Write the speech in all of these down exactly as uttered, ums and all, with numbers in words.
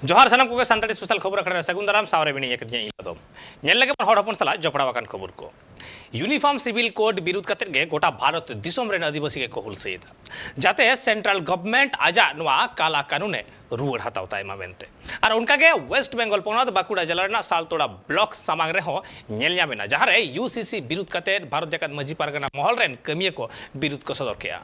ᱡᱚᱦᱟᱨ ᱥᱟᱱᱟᱢ ᱠᱚᱜᱮ, ᱥᱟᱱᱛᱟᱲᱤ ᱥᱯᱮᱥᱟᱞ ᱠᱷᱚᱵᱚᱨ ᱟᱠᱷᱲᱟ ᱨᱮ ᱥᱟᱹᱜᱩᱱ ᱫᱟᱨᱟᱢ᱾ ᱥᱟᱶᱨᱮ ᱢᱮᱱᱟᱹᱧ ᱟᱠᱟᱫᱤᱧᱟ ᱤᱧ ᱫᱚ᱾ ᱧᱮᱞ ᱞᱮᱜᱮ ᱵᱚᱱ ᱦᱚᱲ ᱦᱚᱯᱚᱱ ᱥᱟᱞᱟᱜ ᱡᱚᱯᱲᱟᱣ ᱟᱠᱟᱱ ᱠᱷᱚᱵᱚᱨ ᱠᱚ᱾ ᱤᱭᱩᱱᱤᱯᱷᱚᱨᱢ ᱥᱤᱵᱤᱞ ᱠᱳᱰ ᱵᱤᱨᱩᱫᱷ ᱠᱟᱛᱮᱫ ᱜᱮ ᱜᱚᱴᱟ ᱵᱷᱟᱨᱚᱛ ᱫᱤᱥᱚᱢ ᱨᱮᱱ ᱟᱹᱫᱤᱵᱟᱹᱥᱤ ᱜᱮ ᱠᱚ ᱦᱩᱞᱥᱟᱹᱭᱮᱫᱟ, ᱡᱟᱛᱮ ᱥᱮᱱᱴᱨᱟᱞ ᱜᱚᱵᱷᱢᱮᱱᱴ ᱟᱡᱟᱜ ᱱᱚᱣᱟ ᱠᱟᱞᱟ ᱠᱟᱹᱱᱩᱱᱮ ᱨᱩᱣᱟᱹᱲ ᱦᱟᱛᱟᱣ ᱛᱟᱭ ᱢᱟ ᱢᱮᱱᱛᱮ᱾ ᱟᱨ ᱚᱱᱠᱟᱜᱮ ᱳᱭᱮᱥᱴ ᱵᱮᱝᱜᱚᱞ ᱯᱚᱱᱚᱛ ᱵᱟᱸᱠᱩᱲᱟ ᱡᱮᱞᱟ ᱨᱮᱱᱟᱜ ᱥᱟᱞᱛᱳᱲᱟ ᱵᱞᱚᱠ ᱥᱟᱢᱟᱝ ᱨᱮᱦᱚᱸ ᱧᱮᱞ ᱧᱟᱢ ᱮᱱᱟ, ᱡᱟᱦᱟᱸ ᱨᱮ ᱤᱭᱩ ᱥᱤ ᱥᱤ ᱵᱤᱨᱩᱫᱷ ᱠᱟᱛᱮᱫ ᱵᱷᱟᱨᱚᱛ ᱡᱟᱠᱟᱛ ᱢᱟᱹᱡᱷᱤ ᱯᱟᱨᱜᱟᱱᱟ ᱢᱚᱦᱚᱞ ᱨᱮᱱ ᱠᱟᱹᱢᱤᱭᱟᱹ ᱠᱚ ᱵᱤᱨᱩᱫᱷ ᱠᱚ ᱥᱚᱫᱚᱨ ᱠᱮᱫᱼᱟ᱾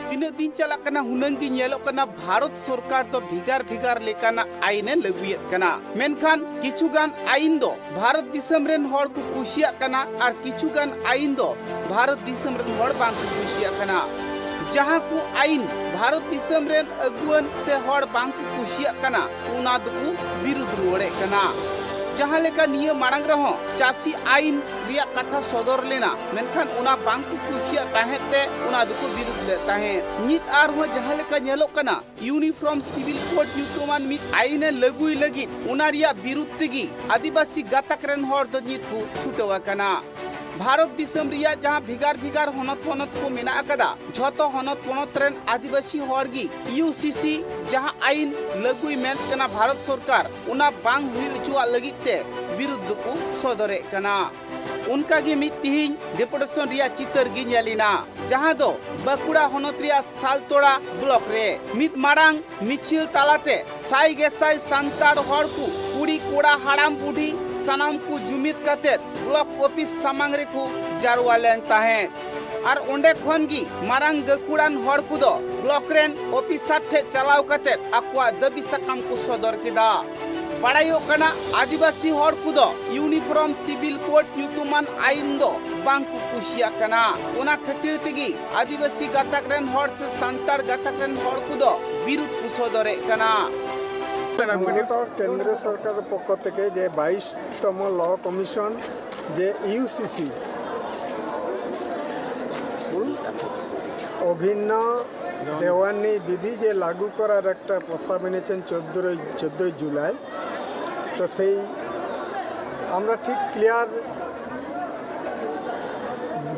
ᱛᱤᱱᱟᱹᱜ ᱫᱤᱱ ᱪᱟᱞᱟᱜ ᱠᱟᱱᱟ, ᱦᱩᱱᱟᱹᱝ ᱜᱮ ᱧᱮᱞᱚᱜ ᱠᱟᱱᱟ, ᱵᱷᱟᱨᱚᱛ ᱥᱚᱨᱠᱟᱨ ᱫᱚ ᱵᱷᱮᱜᱟᱨ ᱵᱷᱮᱜᱟᱨ ᱞᱮᱠᱟᱱᱟᱜ ᱟᱭᱤᱱ ᱮ ᱞᱟᱹᱜᱩᱭᱮᱫ ᱠᱟᱱᱟ᱾ ᱢᱮᱱᱠᱷᱟᱱ ᱠᱤᱪᱷᱩ ᱜᱟᱱ ᱟᱭᱤᱱ ᱫᱚ ᱵᱷᱟᱨᱚᱛ ᱫᱤᱥᱚᱢ ᱨᱮᱱ ᱦᱚᱲ ᱠᱚ ᱠᱩᱥᱤᱭᱟᱜ ᱠᱟᱱᱟ ᱟᱨ ᱠᱤᱪᱷᱩ ᱜᱟᱱ ᱟᱭᱤᱱ ᱫᱚ ᱵᱷᱟᱨᱚᱛ ᱫᱤᱥᱚᱢ ᱨᱮᱱ ᱦᱚᱲ ᱵᱟᱝ ᱠᱚ ᱠᱩᱥᱤᱭᱟᱜ ᱠᱟᱱᱟ᱾ ᱡᱟᱦᱟᱸ ᱠᱚ ᱟᱭᱤᱱ ᱵᱷᱟᱨᱚᱛ ᱫᱤᱥᱚᱢ ᱨᱮᱱ ᱟᱹᱜᱩᱣᱟᱹᱱ ᱥᱮ ᱦᱚᱲ ᱵᱟᱝ ᱠᱚ ᱠᱩᱥᱤᱭᱟᱜ ᱠᱟᱱᱟ, ᱚᱱᱟ ᱫᱚᱠᱚ ᱵᱤᱨᱩᱫᱷ ᱨᱩᱣᱟᱹᱲᱮᱫ ᱠᱟᱱᱟ᱾ ᱡᱟᱦᱟᱸ ᱞᱮᱠᱟ ᱱᱤᱭᱟᱹ ᱢᱟᱲᱟᱝ ᱨᱮᱦᱚᱸ ᱪᱟᱹᱥᱤ ᱟᱭᱤᱱ ᱨᱮᱭᱟᱜ ᱠᱟᱛᱷᱟ ᱥᱚᱫᱚᱨ ᱞᱮᱱᱟ, ᱢᱮᱱᱠᱷᱟᱱ ᱚᱱᱟ ᱵᱟᱝ ᱠᱚ ᱠᱩᱥᱤᱭᱟᱜ ᱛᱟᱦᱮᱸᱫ ᱛᱮ ᱚᱱᱟ ᱫᱚᱠᱚ ᱵᱤᱨᱩᱫᱷ ᱞᱮᱫ ᱛᱟᱦᱮᱸᱫ᱾ ᱱᱤᱛ ᱟᱨᱦᱚᱸ ᱡᱟᱦᱟᱸ ᱞᱮᱠᱟ ᱧᱮᱞᱚᱜ ᱠᱟᱱᱟ, ᱤᱭᱩᱱᱤᱯᱷᱚᱨᱢ ᱥᱤᱵᱤᱞ ᱠᱳᱰ ᱧᱩᱛᱩᱢᱟᱱ ᱢᱤᱫ ᱟᱭᱤᱱ ᱮ ᱞᱟᱹᱜᱩᱭ ᱞᱟᱹᱜᱤᱫ, ᱚᱱᱟ ᱨᱮᱭᱟᱜ ᱵᱤᱨᱩᱫᱷ ᱛᱮᱜᱮ ᱟᱹᱫᱤᱵᱟᱹᱥᱤ ᱜᱟᱛᱟᱠ ᱨᱮᱱ ᱦᱚᱲ ᱫᱚ ᱱᱤᱛ ᱠᱚ ᱪᱷᱩᱴᱟᱹᱣ ᱟᱠᱟᱱᱟ᱾ ᱵᱷᱟᱨᱚᱛ ᱫᱤᱥᱚᱢ ᱨᱮᱭᱟᱜ ᱡᱟᱦᱟᱸ ᱵᱷᱮᱜᱟᱨ ᱵᱷᱮᱜᱟᱨ ᱦᱚᱱᱚᱛ ᱯᱚᱱᱚᱛ ᱠᱚ ᱢᱮᱱᱟᱜ ᱟᱠᱟᱫᱟ, ᱡᱷᱚᱛᱚ ᱦᱚᱱᱚᱛ ᱯᱚᱱᱚᱛ ᱨᱮᱱ ᱟᱹᱫᱤᱵᱟᱹᱥᱤ ᱦᱚᱲ ᱜᱮ ᱤᱭᱩ ᱥᱤ ᱥᱤ ᱡᱟᱦᱟᱸ ᱟᱭᱤᱱ ᱞᱟᱹᱜᱩᱭ ᱢᱮᱱ ᱠᱟᱱᱟ ᱵᱷᱟᱨᱚᱛ ᱥᱚᱨᱠᱟᱨ, ᱚᱱᱟ ᱵᱟᱝ ᱦᱩᱭ ᱦᱚᱪᱚᱣᱟᱜ ᱞᱟᱹᱜᱤᱫ ᱛᱮ ᱵᱤᱨᱩᱫᱷ ᱫᱚᱠᱚ ᱥᱚᱫᱚᱨᱮᱫ ᱠᱟᱱᱟ᱾ ᱚᱱᱠᱟ ᱜᱮ ᱢᱤᱫ ᱛᱤᱦᱤᱧ ᱰᱮᱯᱩᱴᱮᱥᱚᱱ ᱨᱮᱭᱟᱜ ᱪᱤᱛᱟᱹᱨ ᱜᱮ ᱧᱮᱞ ᱮᱱᱟ, ᱡᱟᱦᱟᱸ ᱫᱚ ᱵᱟᱸᱠᱩᱲᱟ ᱦᱚᱱᱚᱛ ᱨᱮᱭᱟᱜ ᱥᱟᱞᱛᱳᱲᱟ ᱵᱞᱚᱠ ᱨᱮ ᱢᱤᱫ ᱢᱟᱨᱟᱝ ᱢᱤᱪᱷᱤᱞ ᱛᱟᱞᱟᱛᱮ ᱥᱟᱭ ᱜᱮᱥᱟᱭ ᱥᱟᱱᱛᱟᱲ ᱦᱚᱲ ᱠᱚ, ᱠᱩᱲᱤ ᱠᱚᱲᱟ ᱦᱟᱲᱟᱢ ᱵᱩᱰᱷᱤ, ᱥᱟᱱᱟᱢ ᱠᱚ ᱡᱩᱢᱤᱫ ᱠᱟᱛᱮ ᱵᱞᱚᱠ ᱚᱯᱷᱤᱥ ᱥᱟᱢᱟᱝ ᱨᱮᱠᱚ ᱡᱟᱨᱣᱟ ᱞᱮᱱ ᱛᱟᱦᱮᱸᱫ᱾ ᱟᱨ ᱚᱸᱰᱮ ᱠᱷᱚᱱ ᱜᱮ ᱢᱟᱨᱟᱝ ᱜᱟᱹᱠᱷᱩᱲᱟᱱ ᱦᱚᱲ ᱠᱚᱫᱚ ᱵᱞᱚᱠ ᱨᱮᱱ ᱚᱯᱷᱤᱥᱟᱨ ᱴᱷᱮᱱ ᱪᱟᱞᱟᱣ ᱠᱟᱛᱮ ᱟᱠᱚᱣᱟᱜ ᱫᱟᱹᱵᱤ ᱥᱟᱠᱟᱢ ᱠᱚ ᱥᱚᱫᱚᱨ ᱠᱮᱫᱟ᱾ ᱵᱟᱲᱟᱭᱚᱜ ᱠᱟᱱᱟ, ᱟᱹᱫᱤᱵᱟᱹᱥᱤ ᱦᱚᱲ ᱠᱚᱫᱚ ᱤᱭᱩᱱᱤᱯᱷᱚᱨᱢ ᱥᱤᱵᱤᱞ ᱠᱳᱰ ᱧᱩᱛᱩᱢᱟᱱ ᱟᱭᱤᱱ ᱫᱚ ᱵᱟᱝ ᱠᱚ ᱠᱩᱥᱤᱭᱟᱜ ᱠᱟᱱᱟ᱾ ᱚᱱᱟ ᱠᱷᱟᱹᱛᱤᱨ ᱛᱮᱜᱮ ᱟᱹᱫᱤᱵᱟᱹᱥᱤ ᱜᱟᱛᱟᱠ ᱨᱮᱱ ᱦᱚᱲ ᱥᱮ ᱥᱟᱱᱛᱟᱲ ᱜᱟᱛᱟᱠ ᱨᱮᱱ ᱦᱚᱲ ᱠᱚᱫᱚ ᱵᱤᱨᱩᱫᱷ ᱠᱚ ᱥᱚᱫᱚᱨᱮᱫ ᱠᱟᱱᱟ᱾ ᱢᱩᱞᱚᱛᱚ ᱠᱮᱱᱫᱨᱚ ᱥᱚᱨᱠᱟᱨ ᱯᱚᱠᱠᱷᱚ ᱛᱷᱮᱠᱮ ᱡᱮ ᱵᱟᱭᱤᱥ ᱛᱚᱢᱚ ᱞᱚ ᱠᱚᱢᱤᱥᱚᱱ, ᱡᱮ ᱤᱭᱩ ᱥᱤ ᱥᱤ, অভিন্ন দেওয়ানি বিধি যে লাগু করার একটা প্রস্তাব এনেছেন চোদ্দোই, চোদ্দোই জুলাই, তো সেই আমরা ঠিক ক্লিয়ার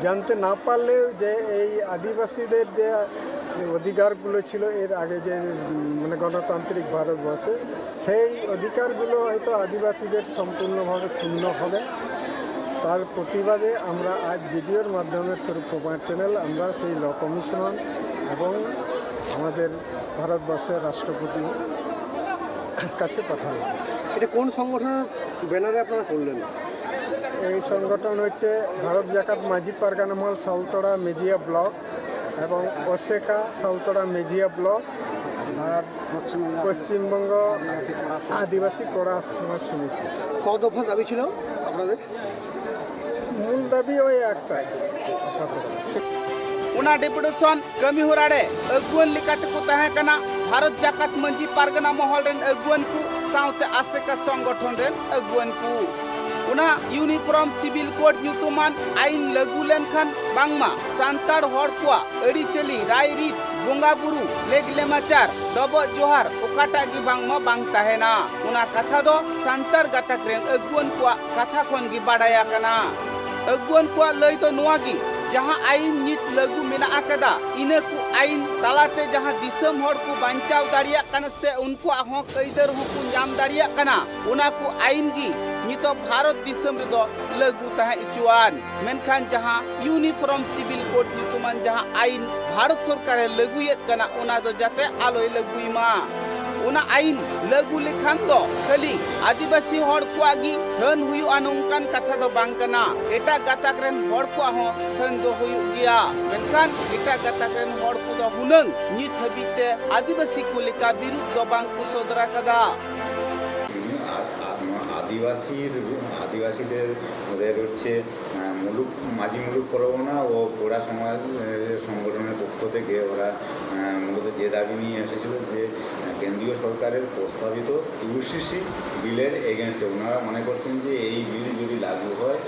জানতে না পারলেও যে এই আদিবাসীদের যে অধিকারগুলো ছিল এর আগে যে, উম, মানে, গণতান্ত্রিক ভারতবর্ষে, সেই অধিকারগুলো হয়তো আদিবাসীদের সম্পূর্ণভাবে ক্ষুণ্ণ হবে। তার প্রতিবাদে আমরা আজ ভিডিওর মাধ্যমে থ্রু প্রমাণ চ্যানেল আমরা সেই ল কমিশন এবং আমাদের ভারতবর্ষের রাষ্ট্রপতির কাছে পাঠালাম। এটা কোন সংগঠনের ব্যানারে আপনারা করলেন? এই সংগঠন হচ্ছে ভারত জাকাত মাঝি পারগানা মহল সালতোড়া মেজিয়া ব্লক এবং ওসেকা সালতোড়া মেজিয়া ব্লক আর পশ্চিমবঙ্গ আদিবাসী কোড়া সমাজ সমিতি। ক দফা দাবি ছিল আপনাদের? মূল দাবি ওই একটাই আপাতত। ᱚᱱᱟ ᱰᱮᱯᱩᱴᱮᱥᱚᱱ ᱠᱟᱹᱢᱤ ᱦᱚᱨᱟ ᱨᱮ ᱟᱹᱜᱩᱣᱟᱹᱱ ᱞᱮᱠᱟᱛᱮ ᱠᱚ ᱛᱟᱦᱮᱸ ᱠᱟᱱᱟ ᱵᱷᱟᱨᱚᱛ ᱡᱟᱠᱟᱛ ᱢᱟᱹᱡᱷᱤ ᱯᱟᱨᱜᱟᱱᱟ ᱢᱚᱦᱚᱞ ᱨᱮᱱ ᱟᱹᱜᱩᱣᱟᱹᱱ ᱠᱚ ᱥᱟᱶᱛᱮ ᱟᱥᱮᱠᱟ ᱥᱚᱝᱜᱚᱴᱷᱚᱱ ᱨᱮᱱ ᱟᱹᱜᱩᱣᱟᱹᱱ ᱠᱚ᱾ ᱚᱱᱟ ᱤᱭᱩᱱᱤᱯᱷᱚᱨᱢ ᱥᱤᱵᱤᱞ ᱠᱳᱰ ᱧᱩᱛᱩᱢᱟᱱ ᱟᱭᱤᱱ ᱞᱟᱹᱜᱩ ᱞᱮᱱᱠᱷᱟᱱ ᱵᱟᱝᱢᱟ ᱥᱟᱱᱛᱟᱲ ᱦᱚᱲ ᱠᱚᱣᱟᱜ ᱟᱹᱨᱤᱪᱟᱹᱞᱤ, ᱨᱟᱭᱨᱤᱛ, ᱵᱚᱸᱜᱟ ᱵᱩᱨᱩ, ᱞᱮᱜ ᱞᱮᱢᱟᱪᱟᱨ, ᱰᱚᱵᱚᱜ ᱡᱚᱦᱟᱨ ᱚᱠᱟᱴᱟᱜ ᱜᱮ ᱵᱟᱝᱢᱟ ᱵᱟᱝ ᱛᱟᱦᱮᱱᱟ᱾ ᱚᱱᱟ ᱠᱟᱛᱷᱟ ᱫᱚ ᱥᱟᱱᱛᱟᱲ ᱜᱟᱛᱟᱠ ᱨᱮᱱ ᱟᱹᱜᱩᱣᱟᱹᱱ ᱠᱚᱣᱟᱜ ᱠᱟᱛᱷᱟ ᱠᱷᱚᱱ ᱜᱮ ᱵᱟᱰᱟᱭ ᱟᱠᱟᱱᱟ᱾ ᱟᱹᱜᱩᱣᱟᱹᱱ ᱠᱚᱣᱟᱜ ᱞᱟᱹᱭ ᱫᱚ ᱱᱚᱣᱟ ᱜᱮ, ᱡᱟᱦᱟᱸ ᱟᱭᱤᱱ ᱱᱤᱛ ᱞᱟᱹᱜᱩ ᱢᱮᱱᱟᱜ ᱟᱠᱟᱫᱟ, ᱤᱱᱟᱹ ᱠᱚ ᱟᱭᱤᱱ ᱛᱟᱞᱟᱛᱮ ᱡᱟᱦᱟᱸ ᱫᱤᱥᱚᱢ ᱦᱚᱲ ᱠᱚ ᱵᱟᱧᱪᱟᱣ ᱫᱟᱲᱮᱭᱟᱜ ᱠᱟᱱᱟ ᱥᱮ ᱩᱱᱠᱩᱣᱟᱜ ᱦᱚᱸ ᱟᱹᱭᱫᱟᱹᱨ ᱦᱚᱸ ᱠᱚ ᱧᱟᱢ ᱫᱟᱲᱮᱭᱟᱜ ᱠᱟᱱᱟ, ᱚᱱᱟ ᱠᱚ ᱟᱭᱤᱱ ᱜᱮ ᱱᱤᱛᱚᱜ ᱵᱷᱟᱨᱚᱛ ᱫᱤᱥᱚᱢ ᱨᱮᱫᱚ ᱞᱟᱹᱜᱩ ᱛᱟᱦᱮᱸ ᱦᱚᱪᱚᱣᱟᱱ᱾ ᱢᱮᱱᱠᱷᱟᱱ ᱡᱟᱦᱟᱸ ᱤᱭᱩᱱᱤᱯᱷᱚᱨᱢ ᱥᱤᱵᱤᱞ ᱠᱳᱰ ᱧᱩᱛᱩᱢᱟᱱ ᱡᱟᱦᱟᱸ ᱟᱭᱤᱱ ᱵᱷᱟᱨᱚᱛ ᱥᱚᱨᱠᱟᱨᱮ ᱞᱟᱹᱜᱩᱭᱮᱫ ᱠᱟᱱᱟ, ᱚᱱᱟ ᱫᱚ ᱡᱟᱛᱮ ᱟᱞᱚᱭ ᱞᱟᱹᱜᱩᱭ ᱢᱟ᱾ ᱚᱱᱟ ᱟᱭᱤᱱ ᱞᱟᱹᱜᱩ ᱞᱮᱠᱷᱟᱱ ᱫᱚ ᱠᱷᱟᱹᱞᱤ ᱟᱹᱫᱤᱵᱟᱹᱥᱤ ᱦᱚᱲ ᱠᱚᱣᱟᱜ ᱜᱮ ᱦᱟᱹᱱ ᱦᱩᱭᱩᱜᱼᱟ, ᱱᱚᱝᱠᱟᱱ ᱠᱟᱛᱷᱟ ᱫᱚ ᱵᱟᱝ ᱠᱟᱱᱟ᱾ ᱮᱴᱟᱜ ᱜᱟᱛᱟᱠ ᱨᱮᱱ ᱦᱚᱲ ᱠᱚᱣᱟᱜ ᱦᱚᱸ ᱦᱟᱹᱱ ᱫᱚ ᱦᱩᱭᱩᱜ ᱜᱮᱭᱟ, ᱢᱮᱱᱠᱷᱟᱱ ᱮᱴᱟᱜ ᱜᱟᱛᱟᱠ ᱨᱮᱱ ᱦᱚᱲ ᱠᱚᱫᱚ ᱦᱩᱱᱟᱹᱝ ᱱᱤᱛ ᱦᱟᱹᱵᱤᱡ ᱛᱮ ᱟᱹᱫᱤᱵᱟᱹᱥᱤ ᱠᱚ ᱞᱮᱠᱟ ᱵᱤᱨᱩᱫᱷ ᱫᱚ ᱵᱟᱝ ᱠᱚ ᱥᱚᱫᱚᱨ ᱟᱠᱟᱫᱟ᱾ আ- আ- আদিবাসীর আদিবাসীদের ওদের হচ্ছে আহ, মুলুক মাঝি মুলুক পরগনা ও কোড়া সমাজ আহ, সংগঠনের পক্ষ থেকে ওরা আহ, মূলত যে দাবি নিয়ে এসেছিল যে আহ, কেন্দ্রীয় সরকারের প্রস্তাবিত ইউসিসি বিলের এগেনস্টে ওনারা মনে করছেন যে এই বিল যদি লাগু হয়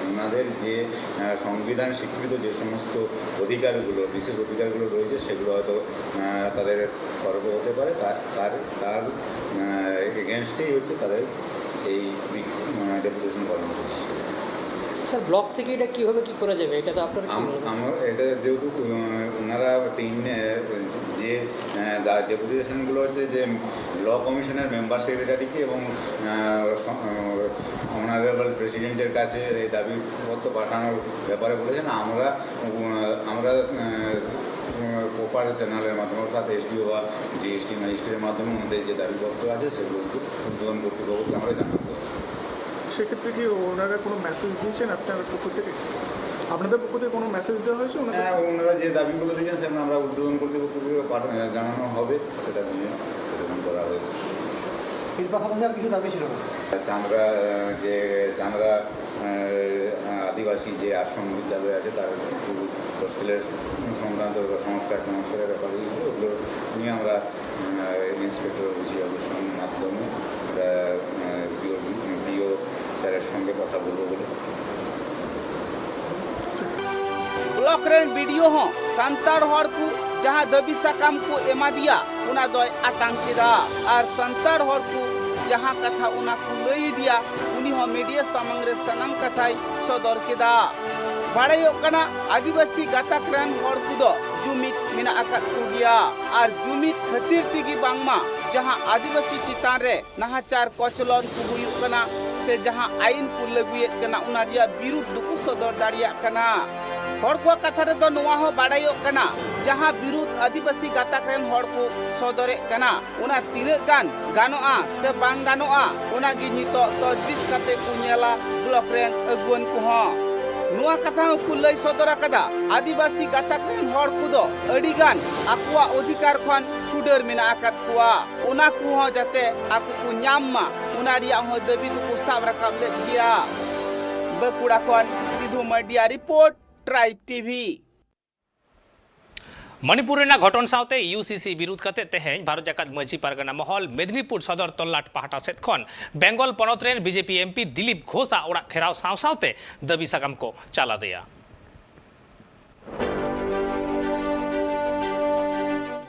ওনাদের যে আহ, সংবিধান স্বীকৃত যে সমস্ত অধিকারগুলো বিশেষ অধিকারগুলো রয়েছে সেগুলো হয়তো আহ, তাদের খর্ব হতে পারে। তার তার তার এগেনস্টেই হচ্ছে তাদের এই ডেপুটেশন কর্মসূচি ছিল। স্যার, ব্লক থেকে এটা কিভাবে কি করা যাবে, এটা তো আপনারা কি আম- বলবেন? আমার এটা যেহেতু, উম, ওনারা তিন, এ, যে, এ, দা- ডেপুটেশনগুলো হচ্ছে যে ল কমিশনের মেম্বার সেক্রেটারিকে এবং, আহ, স- আহ, অনারেবল প্রেসিডেন্টের কাছে এই দাবিপত্র পাঠানোর ব্যাপারে বলেছেন। আমরা, উম, আমরা, আহ, উম, প্রপার চ্যানেলের মাধ্যমে, অর্থাৎ এসডিও বা ডিএসটি ম্যাজিস্ট্রেটের মাধ্যমে ওনাদের যে দাবিপত্র আছে সেগুলো উদ্যোতন কর্তৃপক্ষকে আমরা জানাবো। সেক্ষেত্রে কি ওনারা কোনো মেসেজ দিয়েছেন আপনার পক্ষ থেকে? আপনাদের পক্ষ থেকে কোনো মেসেজ দেওয়া হয়েছে ওনাদের? হ্যাঁ, ওনারা যে দাবিগুলো দিয়েছেন সেগুলো আমরা উদ্বোধন কর্তৃপক্ষ থেকে পাঠ- জানানো হবে, সেটা নিয়ে আলোচনা করা হয়েছে। এর পাশাপাশি আর কিছু দাবি ছিল না? চান্দ্রা, আহ, যে চান্দ্রা, আহ, আদিবাসী যে আশ্রম বিদ্যালয় আছে, তার একটু হোস্টেলের সংক্রান্ত সংস্কার সংস্কারের ব্যাপারে ওগুলো নিয়ে আমরা, আহ, ইন্সপেক্টর অভিজিৎ বাবুর সঙ্গে মাধ্যমে আমরা, আহ, বিও, বিও স্যারের সঙ্গে কথা বলবো বলে। ᱵᱞᱚᱠ ᱨᱮᱱ ᱵᱤᱰᱤᱳ ᱦᱚᱸ ᱥᱟᱱᱛᱟᱲ ᱦᱚᱲ ᱠᱚ ᱡᱟᱦᱟᱸ ᱫᱟᱹᱵᱤ ᱥᱟᱠᱟᱢ ᱠᱚ ᱮᱢᱟᱫᱮᱭᱟ, ᱚᱱᱟ ᱫᱚᱭ ᱟᱛᱟᱝ ᱠᱮᱫᱟ᱾ ᱟᱨ ᱥᱟᱱᱛᱟᱲ ᱦᱚᱲ ᱠᱚ ᱡᱟᱦᱟᱸ ᱠᱟᱛᱷᱟ ᱚᱱᱟ ᱠᱚ ᱞᱟᱹᱭ ᱟᱫᱮᱭᱟ, ᱩᱱᱤ ᱦᱚᱸ ᱢᱤᱰᱤᱭᱟ ᱥᱟᱢᱟᱝ ᱨᱮ ᱥᱟᱱᱟᱢ ᱠᱟᱛᱷᱟᱭ ᱥᱚᱫᱚᱨ ᱠᱮᱫᱟ᱾ ᱵᱟᱲᱟᱭᱚᱜ ᱠᱟᱱᱟ, ᱟᱹᱫᱤᱵᱟᱹᱥᱤ ᱜᱟᱛᱟᱠ ᱨᱮᱱ ᱦᱚᱲ ᱠᱚᱫᱚ ᱡᱩᱢᱤᱫ ᱢᱮᱱᱟᱜ ᱟᱠᱟᱫ ᱠᱚᱜᱮᱭᱟ᱾ ᱟᱨ ᱡᱩᱢᱤᱫ ᱠᱷᱟᱹᱛᱤᱨ ᱛᱮᱜᱮ ᱵᱟᱝᱢᱟ ᱡᱟᱦᱟᱸ ᱟᱹᱫᱤᱵᱟᱹᱥᱤ ᱪᱮᱛᱟᱱ ᱨᱮ ᱱᱟᱦᱟᱪᱟᱨ ᱠᱚᱪᱞᱚᱱ ᱠᱚ ᱦᱩᱭᱩᱜ ᱠᱟᱱᱟ ᱥᱮ ᱡᱟᱦᱟᱸ ᱟᱭᱤᱱ ᱠᱚ ᱞᱟᱹᱜᱩᱭᱮᱫ ᱠᱟᱱᱟ, ᱚᱱᱟ ᱨᱮᱭᱟᱜ ᱵᱤᱨᱩᱫᱷ ᱫᱚᱠᱚ ᱥᱚᱫᱚᱨ ᱫᱟᱲᱮᱭᱟᱜ ᱠᱟᱱᱟ᱾ ᱦᱚᱲ ᱠᱚᱣᱟᱜ ᱠᱟᱛᱷᱟ ᱨᱮᱫᱚ ᱱᱚᱣᱟ ᱦᱚᱸ ᱵᱟᱲᱟᱭᱚᱜ ᱠᱟᱱᱟ, ᱡᱟᱦᱟᱸ ᱵᱤᱨᱩᱫᱷ ᱟᱹᱫᱤᱵᱟᱹᱥᱤ ᱜᱟᱛᱟᱠ ᱨᱮᱱ ᱦᱚᱲ ᱠᱚ ᱥᱚᱫᱚᱨᱮᱫ ᱠᱟᱱᱟ, ᱚᱱᱟ ᱛᱤᱱᱟᱹᱜ ᱜᱟᱱ ᱜᱟᱱᱚᱜᱼᱟ ᱥᱮ ᱵᱟᱝ ᱜᱟᱱᱚᱜᱼᱟ, ᱚᱱᱟ ᱜᱮ ᱱᱤᱛᱚᱜ ᱛᱚᱡᱽᱵᱤᱡᱽ ᱠᱟᱛᱮ ᱠᱚ ᱧᱮᱞᱟ ᱵᱞᱚᱠ ᱨᱮᱱ ᱟᱹᱜᱩᱣᱟᱹᱱ ᱠᱚᱦᱚᱸ᱾ ᱱᱚᱣᱟ ᱠᱟᱛᱷᱟ ᱦᱚᱸᱠᱚ ᱞᱟᱹᱭ ᱥᱚᱫᱚᱨ ᱟᱠᱟᱫᱟ, ᱟᱹᱫᱤᱵᱟᱹᱥᱤ ᱜᱟᱛᱟᱠ ᱨᱮᱱ ᱦᱚᱲ ᱠᱚᱫᱚ ᱟᱹᱰᱤ ᱜᱟᱱ ᱟᱠᱚᱣᱟᱜ ᱚᱫᱷᱤᱠᱟᱨ ᱠᱷᱚᱱ ᱪᱷᱩᱰᱟᱹᱨ ᱢᱮᱱᱟᱜ ᱟᱠᱟᱫ ᱠᱚᱣᱟ᱾ ᱚᱱᱟ ᱠᱚᱦᱚᱸ ᱡᱟᱛᱮ ᱟᱠᱚ ᱠᱚ ᱧᱟᱢ ᱢᱟ, ᱚᱱᱟ ᱨᱮᱭᱟᱜ ᱦᱚᱸ ᱫᱟᱹᱵᱤ ᱫᱚᱠᱚ ᱥᱟᱵ ᱨᱟᱠᱟᱵ ᱞᱮᱫ ᱜᱮᱭᱟ᱾ ᱵᱟᱸᱠᱩᱲᱟ ᱠᱷᱚᱱ ᱥᱤᱫᱷᱩ ᱢᱟᱨᱰᱤᱭᱟᱜ ᱨᱤᱯᱳᱨᱴ, ᱴᱨᱟᱭᱤᱵᱽ ᱴᱤᱵᱷᱤ᱾ ᱢᱚᱱᱤᱯᱩᱨ ᱨᱮᱱᱟᱜ ᱜᱷᱚᱴᱚᱱ ᱥᱟᱶᱛᱮ ᱤᱭᱩᱥᱤᱥᱤ ᱵᱤᱨᱩᱫᱷ ᱠᱟᱛᱮ ᱛᱮᱦᱮᱧ ᱵᱷᱟᱨᱚᱛ ᱡᱟᱠᱟᱛ ᱢᱟᱹᱡᱷᱤ ᱯᱟᱨᱜᱟᱱᱟ ᱢᱚᱦᱚᱞ ᱢᱮᱫᱽᱱᱤᱯᱩᱨ ᱥᱚᱫᱚᱨ ᱛᱚᱞᱞᱟᱴ ᱯᱟᱦᱴᱟ ᱥᱮᱫ ᱠᱷᱚᱱ ᱵᱮᱝᱜᱚᱞ ᱯᱚᱱᱚᱛ ᱨᱮᱱ ᱵᱤᱡᱮᱯᱤ ᱮᱢᱯᱤ ᱫᱤᱞᱤᱯ ᱜᱷᱳᱥᱟᱜ ᱚᱲᱟᱜ ᱜᱷᱮᱨᱟᱣ ᱥᱟᱶ ᱥᱟᱶᱛᱮ ᱫᱟᱹᱵᱤ ᱥᱟᱠᱟᱢ ᱠᱚ ᱪᱟᱞ ᱟᱫᱮᱭᱟ᱾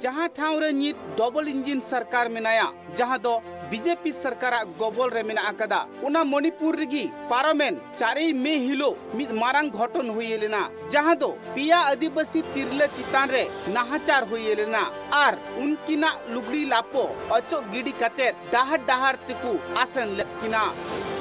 ᱡᱟᱦᱟᱸ ᱴᱷᱟᱶ ᱨᱮ ᱱᱤᱛ ᱰᱚᱵᱚᱞ ᱤᱧᱡᱤᱱ ᱥᱚᱨᱠᱟᱨ ᱢᱮᱱᱟᱭᱟ, ᱡᱟᱦᱟᱸ ᱫᱚ ᱵᱤᱡᱮᱯᱤ ᱥᱚᱨᱠᱟᱨᱟᱜ ᱜᱚᱵᱚᱞ ᱨᱮ ᱢᱮᱱᱟᱜ ᱟᱠᱟᱫᱟ᱾ ᱚᱱᱟ ᱢᱚᱱᱤᱯᱩᱨ ᱨᱮᱜᱮ ᱯᱟᱨᱚᱢᱮᱱ ᱪᱟᱨᱮᱭ ᱢᱮ ᱦᱤᱞᱳᱜ ᱢᱤᱫ ᱢᱟᱨᱟᱝ ᱜᱷᱚᱴᱚᱱ ᱦᱩᱭ ᱞᱮᱱᱟ, ᱡᱟᱦᱟᱸ ᱫᱚ ᱯᱮᱭᱟ ᱟᱹᱫᱤᱵᱟᱹᱥᱤ ᱛᱤᱨᱞᱟᱹ ᱪᱮᱛᱟᱱ ᱨᱮ ᱱᱟᱦᱟᱪᱟᱨ ᱦᱩᱭ ᱞᱮᱱᱟ ᱟᱨ ᱩᱱᱠᱤᱱᱟᱜ ᱞᱩᱜᱽᱲᱤ ᱞᱟᱯᱚ ᱚᱪᱚᱜ ᱜᱤᱰᱤ ᱠᱟᱛᱮ ᱰᱟᱦᱟᱨ ᱰᱟᱦᱟᱨ ᱛᱮᱠᱚ ᱟᱥᱮᱱ ᱞᱮᱫ ᱠᱤᱱᱟ᱾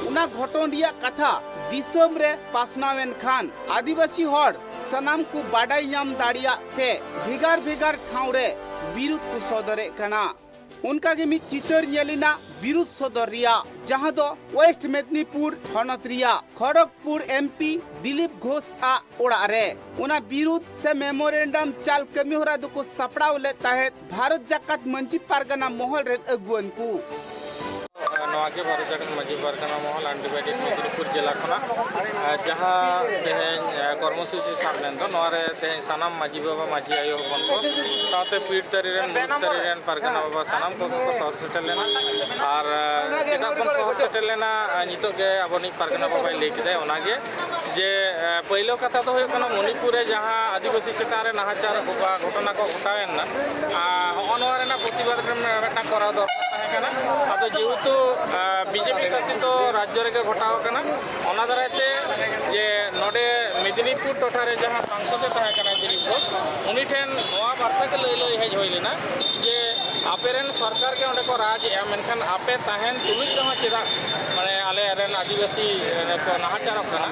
ᱚᱱᱟ ᱜᱷᱚᱴᱚᱱ ᱨᱮᱭᱟᱜ ᱠᱟᱛᱷᱟ ᱫᱤᱥᱚᱢ ᱨᱮ ᱯᱟᱥᱱᱟᱣ ᱮᱱ ᱠᱷᱟᱱ ᱟᱹᱫᱤᱵᱟᱹᱥᱤ ᱦᱚᱲ ᱥᱟᱱᱟᱢ ᱠᱚ ᱵᱟᱰᱟᱭ ᱧᱟᱢ ᱫᱟᱲᱮᱭᱟᱜ ᱛᱮ ᱵᱷᱮᱜᱟᱨ ᱵᱷᱮᱜᱟᱨ ᱴᱷᱟᱶ ᱨᱮ ᱵᱤᱨᱩᱫᱷ ᱠᱚ ᱥᱚᱫᱚᱨᱮᱫ ᱠᱟᱱᱟ᱾ ᱚᱱᱠᱟ ᱜᱮ ᱢᱤᱫ ᱪᱤᱛᱟᱹᱨ ᱧᱮᱞ ᱮᱱᱟ ᱵᱤᱨᱩᱫᱷ ᱥᱚᱫᱚᱨ ᱨᱮᱭᱟᱜ, ᱡᱟᱦᱟᱸ ᱫᱚ ᱣᱮᱥᱴ ᱢᱮᱫᱽᱱᱤᱯᱩᱨ ᱦᱚᱱᱚᱛ ᱨᱮᱭᱟᱜ ᱠᱷᱚᱲᱚᱜᱽᱯᱩᱨ ᱮᱢᱯᱤ ᱫᱤᱞᱤᱯ ᱜᱷᱳᱥ ᱟᱜ ᱚᱲᱟᱜ ᱨᱮ᱾ ᱚᱱᱟ ᱵᱤᱨᱩᱫᱷ ᱥᱮ ᱢᱮᱢᱳᱨᱮᱱᱰᱟᱢ ᱪᱟᱞ ᱠᱟᱹᱢᱤ ᱦᱚᱨᱟ ᱫᱚᱠᱚ ᱥᱟᱯᱲᱟᱣ ᱞᱮᱫ ᱛᱟᱦᱮᱸᱫ ᱵᱷᱟᱨᱚᱛ ᱡᱟᱠᱟᱛ ᱢᱟᱹᱡᱷᱤ ᱯᱟᱨᱜᱟᱱᱟ ᱢᱚᱦᱚᱞ ᱨᱮᱱ ᱟᱹᱜᱩᱣᱟᱹᱱ ᱠᱚ᱾ ᱱᱚᱣᱟ ᱜᱮ ᱵᱷᱟᱨᱚᱛ ᱡᱟᱠᱟᱛ ᱢᱟᱹᱡᱷᱤ ᱯᱟᱨᱜᱟᱱᱟ ᱢᱚᱦᱚᱞ ᱟᱱᱰᱤᱵᱷᱟᱭᱰᱮᱰ ᱢᱮᱫᱽᱱᱤᱯᱩᱨ ᱡᱮᱞᱟ ᱠᱷᱚᱱᱟᱜ, ᱟᱨ ᱡᱟᱦᱟᱸ ᱛᱮᱦᱮᱧ, ᱟᱨ ᱠᱚᱨᱢᱚᱥᱩᱪᱤ ᱥᱟᱵ ᱞᱮᱱ ᱫᱚ, ᱱᱚᱣᱟ ᱨᱮ ᱛᱮᱦᱮᱧ ᱥᱟᱱᱟᱢ ᱢᱟᱹᱡᱷᱤ ᱵᱟᱵᱟ, ᱢᱟᱹᱡᱷᱤ ᱟᱭᱳ ᱦᱚᱯᱚᱱ ᱠᱚ ᱥᱟᱶᱛᱮ ᱯᱤᱲ ᱛᱟᱹᱨᱤ ᱨᱮᱱ, ᱢᱩᱬᱩᱫ ᱛᱟᱹᱨᱤ ᱨᱮᱱ ᱯᱟᱨᱜᱟᱱᱟ ᱵᱟᱵᱟ ᱥᱟᱱᱟᱢ ᱠᱚᱜᱮ ᱠᱚ ᱥᱚᱦᱚᱨ ᱥᱮᱴᱮᱨ ᱞᱮᱱᱟ᱾ ᱟᱨ, ᱟᱨ ᱪᱮᱫᱟᱜ ᱵᱚᱱ ᱥᱚᱦᱚᱨ ᱥᱮᱴᱮᱨ ᱞᱮᱱᱟ, ᱟᱨ ᱱᱤᱛᱚᱜ ᱜᱮ ᱟᱵᱚᱱᱤᱡ ᱯᱟᱨᱜᱟᱱᱟ ᱵᱟᱵᱟᱭ ᱞᱟᱹᱭ ᱠᱮᱫᱟᱭ᱾ ᱚᱱᱟᱜᱮ ᱡᱮ, ᱟᱨ ᱯᱳᱭᱞᱳ ᱠᱟᱛᱷᱟ ᱫᱚ ᱦᱩᱭᱩᱜ ᱠᱟᱱᱟ, ᱢᱚᱱᱤᱯᱩᱨ ᱨᱮ ᱡᱟᱦᱟᱸ ᱟᱹᱫᱤᱵᱟᱹᱥᱤ ᱪᱮᱛᱟᱱ ᱨᱮ ᱱᱟᱦᱟᱪᱟᱨ ᱜᱷᱚᱴᱚᱱᱟ ᱠᱚ ᱜᱷᱚᱴᱟᱣᱮᱱᱟ, ᱟᱨ ᱦᱚᱸᱜᱼᱚ ᱱᱚᱣᱟ ᱨᱮᱱᱟᱜ ᱯᱨᱚᱛᱤᱵᱟᱫ ᱨᱮ ᱢᱤᱫᱴᱟᱝ ᱠᱚᱨᱟᱣ ᱫᱚᱨᱠᱟᱨ ᱛᱟᱦᱮᱸ ᱠᱟᱱᱟ᱾ ᱟᱫᱚ ᱡᱮᱦᱮᱛᱩ, ᱟᱨ ᱵᱤᱡᱮᱯᱤ ᱥᱟᱥᱤᱛ ᱨᱟᱡᱽᱡᱚ ᱨᱮᱜᱮ ᱜᱷᱚᱴᱟᱣ ᱟᱠᱟᱱᱟ, ᱚᱱᱟ ᱫᱟᱨᱟᱭ ᱛᱮ ᱡᱮ ᱱᱚᱰᱮ ᱢᱮᱫᱽᱱᱤᱯᱩᱨ ᱴᱚᱴᱷᱟ ᱨᱮ ᱡᱟᱦᱟᱸ ᱥᱟᱝᱥᱚᱫ ᱮ ᱛᱟᱦᱮᱸ ᱠᱟᱱᱟ ᱫᱤᱞᱤᱯ ᱜᱷᱳᱥ, ᱩᱱᱤ ᱴᱷᱮᱱ ᱱᱚᱣᱟ ᱵᱟᱨᱛᱟ ᱜᱮ ᱞᱟᱹᱭ ᱞᱟᱹᱭ ᱦᱮᱡ ᱦᱩᱭ ᱞᱮᱱᱟ ᱡᱮ ᱟᱯᱮ ᱨᱮᱱ ᱥᱚᱨᱠᱟᱨ ᱜᱮ ᱚᱸᱰᱮ ᱠᱚ ᱨᱟᱡᱽ ᱮᱜᱼᱟ, ᱢᱮᱱᱠᱷᱟᱱ ᱟᱯᱮ ᱛᱟᱦᱮᱱ ᱛᱩᱞᱩᱡ ᱨᱮᱦᱚᱸ ᱪᱮᱫᱟᱜ, ᱢᱟᱱᱮ, ᱟᱞᱮ ᱨᱮᱱ ᱟᱹᱫᱤᱵᱟᱹᱥᱤ ᱨᱮᱠᱚ ᱱᱟᱦᱟᱪᱟᱨᱚᱜ ᱠᱟᱱᱟ?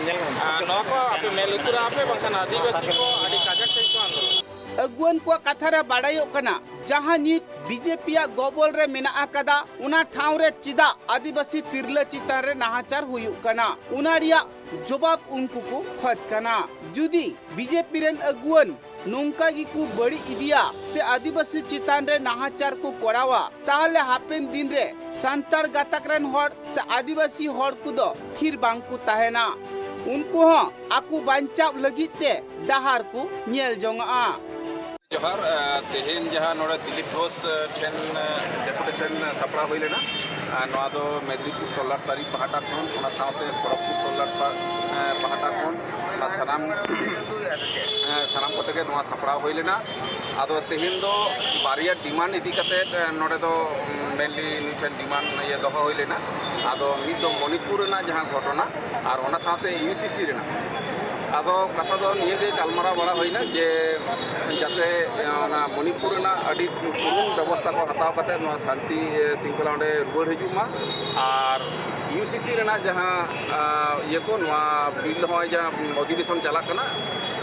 ᱟᱨ ᱱᱚᱣᱟ ᱠᱚ ᱟᱯᱮ ᱢᱮᱫ ᱞᱩᱛᱩᱨᱟᱜᱼᱟ ᱯᱮ, ᱵᱟᱝᱠᱷᱟᱱ ᱟᱹᱫᱤᱵᱟᱹᱥᱤ ᱠᱚ ᱟᱹᱰᱤ ᱠᱟᱡᱟᱠ ᱥᱟᱺᱦᱤᱡ ᱠᱚ ᱟᱱᱫᱳᱞᱚᱱ᱾ ᱟᱹᱜᱩᱣᱟᱹᱱ ᱠᱚᱣᱟᱜ ᱠᱟᱛᱷᱟ ᱨᱮ ᱵᱟᱰᱟᱭᱚᱜ ᱠᱟᱱᱟ, ᱡᱟᱦᱟᱸ ᱱᱤᱛ ᱵᱤᱡᱮᱯᱤᱭᱟᱜ ᱜᱚᱵᱚᱞ ᱨᱮ ᱢᱮᱱᱟᱜ ᱟᱠᱟᱫᱟ, ᱚᱱᱟ ᱴᱷᱟᱶ ᱨᱮ ᱪᱮᱫᱟᱜ ᱟᱹᱫᱤᱵᱟᱹᱥᱤ ᱛᱤᱨᱞᱟᱹ ᱪᱮᱛᱟᱱ ᱨᱮ ᱱᱟᱦᱟᱪᱟᱨ ᱦᱩᱭᱩᱜ ᱠᱟᱱᱟ, ᱚᱱᱟ ᱨᱮᱭᱟᱜ ᱡᱚᱵᱟᱵ ᱩᱱᱠᱩ ᱠᱚ ᱠᱷᱚᱡᱽ ᱠᱟᱱᱟ᱾ ᱡᱩᱫᱤ ᱵᱤᱡᱮᱯᱤ ᱨᱮᱱ ᱟᱹᱜᱩᱣᱟᱹᱱ ᱱᱚᱝᱠᱟ ᱜᱮᱠᱚ ᱵᱟᱹᱲᱤᱡ ᱤᱫᱤᱭᱟ ᱥᱮ ᱟᱹᱫᱤᱵᱟᱹᱥᱤ ᱪᱮᱛᱟᱱ ᱨᱮ ᱱᱟᱦᱟᱪᱟᱨ ᱠᱚ ᱠᱚᱨᱟᱣᱟ, ᱛᱟᱦᱚᱞᱮ ᱦᱟᱯᱮᱱ ᱫᱤᱱ ᱨᱮ ᱥᱟᱱᱛᱟᱲ ᱜᱟᱛᱟᱠ ᱨᱮᱱ ᱦᱚᱲ ᱥᱮ ᱟᱹᱫᱤᱵᱟᱹᱥᱤ ᱦᱚᱲ ᱠᱚᱫᱚ ᱛᱷᱤᱨ ᱵᱟᱝ ᱠᱚ ᱛᱟᱦᱮᱱᱟ᱾ ᱩᱱᱠᱩ ᱦᱚᱸ ᱟᱠᱚ ᱵᱟᱧᱪᱟᱣ ᱞᱟᱹᱜᱤᱫ ᱛᱮ ᱰᱟᱦᱟᱨ ᱠᱚ ᱧᱮᱞ ᱡᱚᱝᱟᱜᱼᱟ᱾ ᱡᱚᱦᱟᱨ᱾ ᱟᱸ, ᱛᱮᱦᱮᱧ ᱡᱟᱦᱟᱸ ᱱᱚᱰᱮ ᱫᱤᱞᱤᱯ ᱜᱷᱳᱥ, ᱟᱸ, ᱴᱷᱮᱱ, ᱟᱸ, ᱰᱮᱯᱩᱴᱮᱥᱚᱱ, ᱟᱸ, ᱥᱟᱯᱲᱟᱣ ᱦᱩᱭ ᱞᱮᱱᱟ, ᱟᱨ ᱱᱚᱣᱟ ᱫᱚ ᱢᱮᱫᱽᱱᱤᱯᱩᱨ ᱛᱚᱞᱞᱟᱴ ᱯᱟᱹᱨᱤ ᱯᱟᱦᱴᱟ ᱠᱷᱚᱱ, ᱚᱱᱟ ᱥᱟᱶᱛᱮ ᱠᱷᱚᱲᱚᱜᱽᱯᱩᱨ ᱛᱚᱞᱞᱟᱴ ᱯᱟ-, ᱟᱸ, ᱯᱟᱦᱴᱟ ᱠᱷᱚᱱ, ᱚᱱᱟ ᱥᱟᱱᱟᱢ, ᱟᱸ, ᱥᱟᱱᱟᱢ ᱠᱚᱛᱮ ᱜᱮ ᱱᱚᱣᱟ ᱥᱟᱯᱲᱟᱣ ᱦᱩᱭ ᱞᱮᱱᱟ᱾ ᱟᱫᱚ ᱛᱮᱦᱮᱧ ᱫᱚ ᱵᱟᱨᱭᱟ ᱰᱤᱢᱟᱱᱰ ᱤᱫᱤ ᱠᱟᱛᱮ, ᱟᱸ, ᱱᱚᱰᱮ ᱫᱚ, ᱩᱸ, ᱢᱮᱱᱞᱤ ᱱᱩᱭ ᱴᱷᱮᱱ ᱰᱤᱢᱟᱱᱰ ᱤᱭᱟᱹ ᱫᱚᱦᱚ ᱦᱩᱭ ᱞᱮᱱᱟ᱾ ᱟᱫᱚ ᱢᱤᱫ ᱫᱚ ᱢᱚᱱᱤᱯᱩᱨ ᱨᱮᱱᱟᱜ ᱡᱟᱦᱟᱸ ᱜᱷᱚᱴᱚᱱᱟ ᱟᱨ ᱚᱱᱟ ᱥᱟᱶᱛᱮ ᱤᱭᱩ ᱥᱤ ᱥᱤ ᱨᱮᱱᱟᱜ, ᱟᱫᱚ ᱠᱟᱛᱷᱟ ᱫᱚ ᱱᱤᱭᱟᱹ ᱜᱮ ᱜᱟᱞᱢᱟᱨᱟᱣ ᱵᱟᱲᱟ ᱦᱩᱭᱱᱟ ᱡᱮ ᱡᱟᱛᱮ, ᱮ, ᱚᱱᱟ ᱢᱚᱱᱤᱯᱩᱨ ᱨᱮᱱᱟᱜ ᱟᱹᱰᱤ ᱯᱩᱨᱩᱱ ᱵᱮᱵᱚᱥᱛᱷᱟ ᱠᱚ ᱦᱟᱛᱟᱣ ᱠᱟᱛᱮ ᱱᱚᱣᱟ ᱥᱟᱱᱛᱤ, ᱮ, ᱥᱤᱝᱠᱷᱚᱞᱟ ᱚᱸᱰᱮ ᱨᱩᱣᱟᱹᱲ ᱦᱤᱡᱩᱜ ᱢᱟ᱾ ᱟᱨ ᱤᱭᱩ ᱥᱤ ᱥᱤ ᱨᱮᱱᱟᱜ ᱡᱟᱦᱟᱸ, ᱟ, ᱤᱭᱟᱹ ᱠᱚ, ᱱᱚᱣᱟ ᱵᱤᱞ ᱦᱚᱸᱜᱼᱚᱭ ᱡᱟᱦᱟᱸ ᱚᱫᱷᱤᱵᱮᱥᱚᱱ ᱪᱟᱞᱟᱜ ᱠᱟᱱᱟ,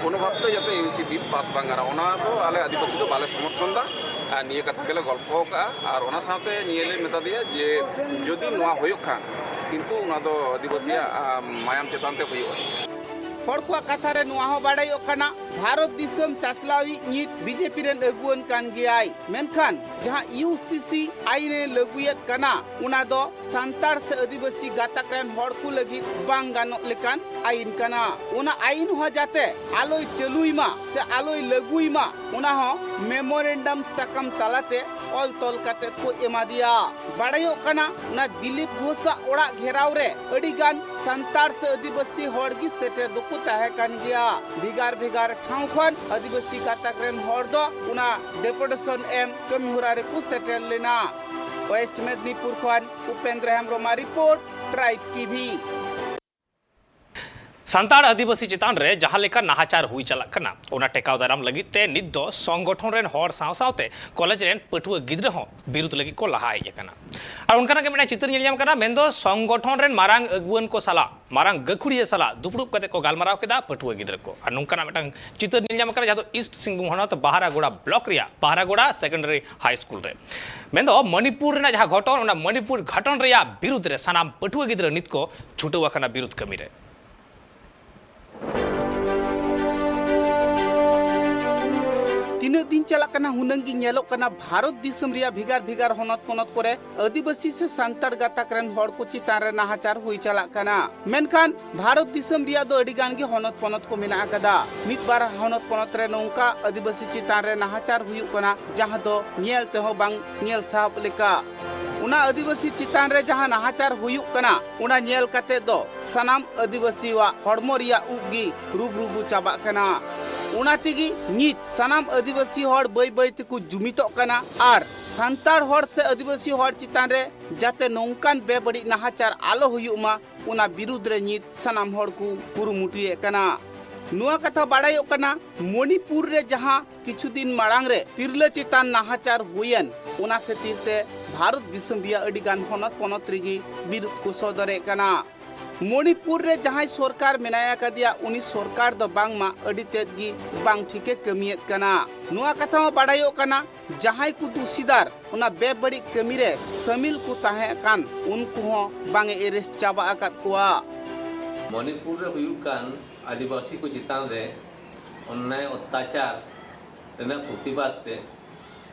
ᱠᱳᱱᱳ ᱵᱷᱟᱵᱽᱛᱮ ᱡᱟᱛᱮ ᱤᱭᱩ ᱥᱤ ᱥᱤ ᱵᱤᱞ ᱯᱟᱥ ᱵᱟᱝ ᱜᱟᱱᱚᱜᱼᱟ, ᱚᱱᱟ ᱫᱚ ᱟᱞᱮ ᱟᱹᱫᱤᱵᱟᱹᱥᱤ ᱫᱚ ᱵᱟᱞᱮ ᱥᱚᱢᱚᱨᱛᱷᱚᱱ ᱮᱫᱟ᱾ ᱟᱨ ᱱᱤᱭᱟᱹ ᱠᱟᱛᱷᱟ ᱜᱮᱞᱮ ᱜᱚᱞᱯᱷᱚ ᱟᱠᱟᱫᱼᱟ᱾ ᱟᱨ ᱚᱱᱟ ᱥᱟᱶᱛᱮ ᱱᱤᱭᱟᱹ ᱞᱮ ᱢᱮᱛᱟ ᱫᱮᱭᱟ ᱡᱮ ᱡᱩᱫᱤ ᱱᱚᱣᱟ ᱦᱩᱭᱩᱜ ᱠᱷᱟᱱ, ᱠᱤᱱᱛᱩ ᱚᱱᱟ ᱫᱚ ᱟᱹᱫᱤᱵᱟᱹᱥᱤᱭᱟᱜ, ᱟ, ᱢᱟᱭᱟᱢ ᱪᱮᱛᱟᱱ ᱛᱮ ᱦᱩᱭᱩᱜᱼᱟ᱾ ᱦᱚᱲ ᱠᱚᱣᱟᱜ ᱠᱟᱛᱷᱟ ᱨᱮ ᱱᱚᱣᱟ ᱦᱚᱸ ᱵᱟᱲᱟᱭᱚᱜ ᱠᱟᱱᱟ, ᱵᱷᱟᱨᱚᱛ ᱫᱤᱥᱚᱢ ᱪᱟᱪᱞᱟᱣᱤᱡ ᱱᱤᱛ ᱵᱤ ᱡᱮ ᱯᱤ ᱨᱮᱱ ᱟᱹᱜᱩᱣᱟᱹᱱ ᱠᱟᱱ ᱜᱮᱭᱟᱭ, ᱢᱮᱱᱠᱷᱟᱱ ᱡᱟᱦᱟᱸ ᱤᱭᱩ ᱥᱤ ᱥᱤ ᱟᱭᱤᱱ ᱮ ᱞᱟᱹᱜᱩᱭᱮᱫ ᱠᱟᱱᱟ, ᱚᱱᱟ ᱫᱚ ᱥᱟᱱᱛᱟᱲ ᱥᱮ ᱟᱹᱫᱤᱵᱟᱹᱥᱤ ᱜᱟᱛᱟᱠ ᱨᱮᱱ ᱦᱚᱲ ᱠᱚ ᱞᱟᱹᱜᱤᱫ ᱵᱟᱝ ᱜᱟᱱᱚᱜ ᱞᱮᱠᱟᱱ ᱟᱭᱤᱱ ᱠᱟᱱᱟ᱾ ᱚᱱᱟ ᱟᱭᱤᱱ ᱦᱚᱸ ᱡᱟᱛᱮ ᱟᱞᱚᱭ ᱪᱟᱹᱞᱩᱭ ᱢᱟ ᱥᱮ ᱟᱞᱚᱭ ᱞᱟᱹᱜᱩᱭ ᱢᱟ, ᱚᱱᱟ ᱦᱚᱸ ᱢᱮᱢᱳᱨᱮᱱᱰᱟᱢ ᱥᱟᱠᱟᱢ ᱛᱟᱞᱟᱛᱮ ᱚᱞ ᱛᱚᱞ ᱠᱟᱛᱮ ᱠᱚ ᱮᱢᱟ ᱫᱮᱭᱟ᱾ ᱵᱟᱲᱟᱭᱚᱜ ᱠᱟᱱᱟ, ᱚᱱᱟ ᱫᱤᱞᱤᱯ ᱜᱷᱳᱥᱟᱜ ᱚᱲᱟᱜ ᱜᱷᱮᱨᱟᱣ ᱨᱮ ᱟᱹᱰᱤ ᱜᱟᱱ ᱥᱟᱱᱛᱟᱲ ᱥᱮ ᱟᱹᱫᱤᱵᱟᱹᱥᱤ ᱦᱚᱲ ᱜᱮ ᱥᱮᱴᱮᱨ ᱫᱚᱠᱚ ᱛᱟᱦᱮᱸ ᱠᱟᱱ ᱜᱮᱭᱟ᱾ ᱵᱷᱮᱜᱟᱨ ᱵᱷᱮᱜᱟᱨ ᱴᱷᱟᱶ ᱠᱷᱚᱱ ᱟᱹᱫᱤᱵᱟᱹᱥᱤ ᱜᱟᱛᱟᱠ ᱨᱮᱱ ᱦᱚᱲ ᱫᱚ ᱚᱱᱟ ᱰᱮᱯᱩᱴᱮᱥᱚᱱ ᱮᱢ ᱠᱟᱹᱢᱤ ᱦᱚᱨᱟ ᱨᱮᱠᱚ ᱥᱮᱴᱮᱨ ᱞᱮᱱᱟ᱾ ᱳᱭᱮᱥᱴ ᱢᱮᱫᱽᱱᱤᱯᱩᱨ ᱠᱷᱚᱱ ᱩᱯᱮᱱᱫᱨᱚ ᱦᱮᱢᱵᱨᱚᱢᱟᱜ ᱨᱤᱯᱳᱨᱴ, ᱴᱨᱟᱭᱤᱵᱽ ᱴᱤ ᱵᱷᱤ᱾ ᱥᱟᱱᱛᱟᱲ ᱟᱹᱫᱤᱵᱟᱹᱥᱤ ᱪᱮᱛᱟᱱ ᱨᱮ ᱡᱟᱦᱟᱸ ᱞᱮᱠᱟ ᱱᱟᱦᱟᱪᱟᱨ ᱦᱩᱭ ᱪᱟᱞᱟᱜ ᱠᱟᱱᱟ, ᱚᱱᱟ ᱴᱮᱠᱟᱣ ᱫᱟᱨᱟᱢ ᱞᱟᱹᱜᱤᱫ ᱛᱮ ᱱᱤᱛ ᱫᱚ ᱥᱚᱝᱜᱚᱴᱷᱚᱱ ᱨᱮᱱ ᱦᱚᱲ ᱥᱟᱶ ᱥᱟᱶᱛᱮ ᱠᱚᱞᱮᱡᱽ ᱨᱮᱱ ᱯᱟᱹᱴᱷᱩᱣᱟᱹ ᱜᱤᱫᱽᱨᱟᱹ ᱦᱚᱸ ᱵᱤᱨᱩᱫᱷ ᱞᱟᱹᱜᱤᱫ ᱠᱚ ᱞᱟᱦᱟ ᱦᱮᱡ ᱟᱠᱟᱱᱟ᱾ ᱟᱨ ᱚᱱᱠᱟᱱᱟᱜ ᱜᱮ ᱢᱤᱫᱴᱟᱝ ᱪᱤᱛᱟᱹᱨ ᱧᱮᱞ ᱧᱟᱢ ᱠᱟᱱᱟ, ᱢᱮᱱᱫᱚ ᱥᱚᱝᱜᱚᱴᱷᱚᱱ ᱨᱮᱱ ᱢᱟᱨᱟᱝ ᱟᱹᱜᱩᱣᱟᱹᱱ ᱠᱚ ᱥᱟᱞᱟᱜ ᱢᱟᱨᱟᱝ ᱜᱟᱹᱠᱷᱩᱲᱤᱭᱟᱹ ᱥᱟᱞᱟᱜ ᱫᱩᱯᱲᱩᱵ ᱠᱟᱛᱮ ᱠᱚ ᱜᱟᱞᱢᱟᱨᱟᱣ ᱠᱮᱫᱟ ᱯᱟᱹᱴᱷᱩᱣᱟᱹ ᱜᱤᱫᱽᱨᱟᱹ ᱠᱚ᱾ ᱟᱨ ᱱᱚᱝᱠᱟᱱᱟᱜ ᱢᱤᱫᱴᱟᱝ ᱪᱤᱛᱟᱹᱨ ᱧᱮᱞ ᱧᱟᱢ ᱠᱟᱱᱟ, ᱡᱟᱦᱟᱸ ᱫᱚ ᱤᱥᱴ ᱥᱤᱝᱵᱷᱩᱢ ᱦᱚᱱᱚᱛ ᱵᱟᱦᱟᱨᱟᱜᱳᱲᱟ ᱵᱞᱚᱠ ᱨᱮᱭᱟᱜ ᱵᱟᱦᱟᱨᱟᱜᱳᱲᱟ ᱥᱮᱠᱮᱱᱰᱟᱨᱤ ᱦᱟᱭ ᱥᱠᱩᱞ ᱨᱮ᱾ ᱢᱮᱱᱫᱚ ᱢᱚᱱᱤᱯᱩᱨ ᱨᱮᱱᱟᱜ ᱡᱟᱦᱟᱸ ᱜᱷᱚᱴᱚᱱ, ᱚᱱᱟ ᱢᱚᱱᱤᱯᱩᱨ ᱜᱷᱚᱴᱚᱱ ᱨᱮᱭᱟᱜ ᱵᱤᱨᱩᱫᱷ ᱨᱮ ᱥᱟᱱᱟᱢ ᱯᱟᱹᱴᱷᱩᱣᱟᱹ ᱜᱤᱫᱽᱨᱟᱹ ᱱᱤᱛ ᱠᱚ ᱪᱷᱩᱴᱟᱹᱣ ᱟᱠᱟᱱᱟ ᱵᱤᱨᱩᱫᱷ ᱠᱟᱹᱢᱤ ᱨᱮ᱾ ᱛᱤᱱᱟᱹᱜ ᱫᱤᱱ ᱪᱟᱞᱟᱜ ᱠᱟᱱᱟ, ᱦᱩᱱᱟᱹᱝ ᱜᱮ ᱧᱮᱞᱚᱜ ᱠᱟᱱᱟ, ᱵᱷᱟᱨᱚᱛ ᱫᱤᱥᱚᱢ ᱨᱮᱭᱟᱜ ᱵᱷᱮᱜᱟᱨ ᱵᱷᱮᱜᱟᱨ ᱦᱚᱱᱚᱛ ᱯᱚᱱᱚᱛ ᱠᱚᱨᱮ ᱟᱹᱫᱤᱵᱟᱹᱥᱤ ᱥᱮ ᱥᱟᱱᱛᱟᱲ ᱜᱟᱛᱟᱠ ᱨᱮᱱ ᱦᱚᱲ ᱠᱚ ᱪᱮᱛᱟᱱ ᱨᱮ ᱱᱟᱦᱟᱪᱟᱨ ᱦᱩᱭ ᱪᱟᱞᱟᱜ ᱠᱟᱱᱟ᱾ ᱢᱮᱱᱠᱷᱟᱱ ᱵᱷᱟᱨᱚᱛ ᱫᱤᱥᱚᱢ ᱨᱮᱭᱟᱜ ᱫᱚ ᱟᱹᱰᱤ ᱜᱟᱱ ᱜᱮ ᱦᱚᱱᱚᱛ ᱯᱚᱱᱚᱛ ᱠᱚ ᱢᱮᱱᱟᱜ ᱟᱠᱟᱫᱟ᱾ ᱢᱤᱫ ᱵᱟᱨ ᱦᱚᱱᱚᱛ ᱯᱚᱱᱚᱛ ᱨᱮ ᱱᱚᱝᱠᱟ ᱟᱹᱫᱤᱵᱟᱹᱥᱤ ᱪᱮᱛᱟᱱ ᱨᱮ ᱱᱟᱦᱟᱪᱟᱨ ᱦᱩᱭᱩᱜ ᱠᱟᱱᱟ, ᱡᱟᱦᱟᱸ ᱫᱚ ᱧᱮᱞ ᱛᱮᱦᱚᱸ ᱵᱟᱝ ᱧᱮᱞ ᱥᱟᱦᱟᱣ ᱞᱮᱠᱟ᱾ ᱚᱱᱟ ᱟᱹᱫᱤᱵᱟᱹᱥᱤ ᱪᱮᱛᱟᱱ ᱨᱮ ᱡᱟᱦᱟᱸ ᱱᱟᱦᱟᱪᱟᱨ ᱦᱩᱭᱩᱜ ᱠᱟᱱᱟ, ᱚᱱᱟ ᱧᱮᱞ ᱠᱟᱛᱮ ᱫᱚ ᱥᱟᱱᱟᱢ ᱟᱹᱫᱤᱵᱟᱹᱥᱤᱣᱟᱜ ᱦᱚᱲᱢᱚ ᱨᱮᱭᱟᱜ ᱩᱵ ᱜᱮ ᱨᱩᱵᱨᱩᱵᱩ ᱪᱟᱵᱟᱜ ᱠᱟᱱᱟ᱾ ᱚᱱᱟ ᱛᱮᱜᱮ ᱱᱤᱛ ᱥᱟᱱᱟᱢ ᱟᱹᱫᱤᱵᱟᱹᱥᱤ ᱦᱚᱲ ᱵᱟᱹᱭ ᱵᱟᱹᱭ ᱛᱮᱠᱚ ᱡᱩᱢᱤᱫᱚᱜ ᱠᱟᱱᱟ ᱟᱨ ᱥᱟᱱᱛᱟᱲ ᱦᱚᱲ ᱥᱮ ᱟᱹᱫᱤᱵᱟᱹᱥᱤ ᱦᱚᱲ ᱪᱮᱛᱟᱱ ᱨᱮ ᱡᱟᱛᱮ ᱱᱚᱝᱠᱟᱱ ᱵᱮᱵᱟᱹᱲᱤᱡ ᱱᱟᱦᱟᱪᱟᱨ ᱟᱞᱚ ᱦᱩᱭᱩᱜ ᱢᱟ, ᱚᱱᱟ ᱵᱤᱨᱩᱫᱽ ᱨᱮ ᱱᱤᱛ ᱥᱟᱱᱟᱢ ᱦᱚᱲ ᱠᱚ ᱠᱩᱨᱩᱢᱩᱴᱩᱭᱮᱫ ᱠᱟᱱᱟ᱾ ᱱᱚᱣᱟ ᱠᱟᱛᱷᱟ ᱵᱟᱲᱟᱭᱚᱜ ᱠᱟᱱᱟ, ᱢᱚᱱᱤᱯᱩᱨ ᱨᱮ ᱡᱟᱦᱟᱸ ᱠᱤᱪᱷᱩ ᱫᱤᱱ ᱢᱟᱲᱟᱝ ᱨᱮ ᱛᱤᱨᱞᱟᱹ ᱪᱮᱛᱟᱱ ᱱᱟᱦᱟᱪᱟᱨ ᱦᱩᱭᱮᱱ, ᱚᱱᱟ ᱠᱷᱟᱹᱛᱤᱨ ᱛᱮ ᱵᱷᱟᱨᱚᱛ ᱫᱤᱥᱚᱢ ᱨᱮᱭᱟᱜ ᱟᱹᱰᱤ ᱜᱟᱱ ᱦᱚᱱᱚᱛ ᱯᱚᱱᱚᱛ ᱨᱮᱜᱮ ᱵᱤᱨᱩᱫᱽ ᱠᱚ ᱥᱚᱫᱚᱨᱮᱫ ᱠᱟᱱᱟ᱾ ᱢᱚᱱᱤᱯᱩᱨ ᱨᱮ ᱡᱟᱦᱟᱸᱭ ᱥᱚᱨᱠᱟᱨ ᱢᱮᱱᱟᱭ ᱟᱠᱟᱫᱮᱭᱟ, ᱩᱱᱤ ᱥᱚᱨᱠᱟᱨ ᱫᱚ ᱵᱟᱝᱢᱟ ᱟᱹᱰᱤ ᱛᱮᱫ ᱜᱮ ᱵᱟᱝ ᱴᱷᱤᱠᱮ ᱠᱟᱹᱢᱤᱭᱮᱫ ᱠᱟᱱᱟ᱾ ᱱᱚᱣᱟ ᱠᱟᱛᱷᱟ ᱦᱚᱸ ᱵᱟᱲᱟᱭᱚᱜ ᱠᱟᱱᱟ, ᱡᱟᱦᱟᱸᱭ ᱠᱚ ᱫᱩᱥᱤᱫᱟᱨ ᱚᱱᱟ ᱵᱮᱵᱟᱹᱲᱤᱡ ᱠᱟᱹᱢᱤ ᱨᱮ ᱥᱟᱹᱢᱤᱞ ᱠᱚ ᱛᱟᱦᱮᱸ ᱠᱟᱱ, ᱩᱱᱠᱩ ᱦᱚᱸ ᱵᱟᱝ ᱮ ᱮᱨᱮᱥᱴ ᱪᱟᱵᱟ ᱟᱠᱟᱫ ᱠᱚᱣᱟ᱾ ᱢᱚᱱᱤᱯᱩᱨ ᱨᱮ ᱦᱩᱭᱩᱜ ᱠᱟᱱ ᱟᱹᱫᱤᱵᱟᱹᱥᱤ ᱠᱚ ᱪᱮᱛᱟᱱ ᱨᱮ ᱚᱱᱱᱟᱭ ᱚᱛᱛᱟᱪᱟᱨ ᱨᱮᱱᱟᱜ ᱯᱨᱚᱛᱤᱵᱟᱫ ᱛᱮ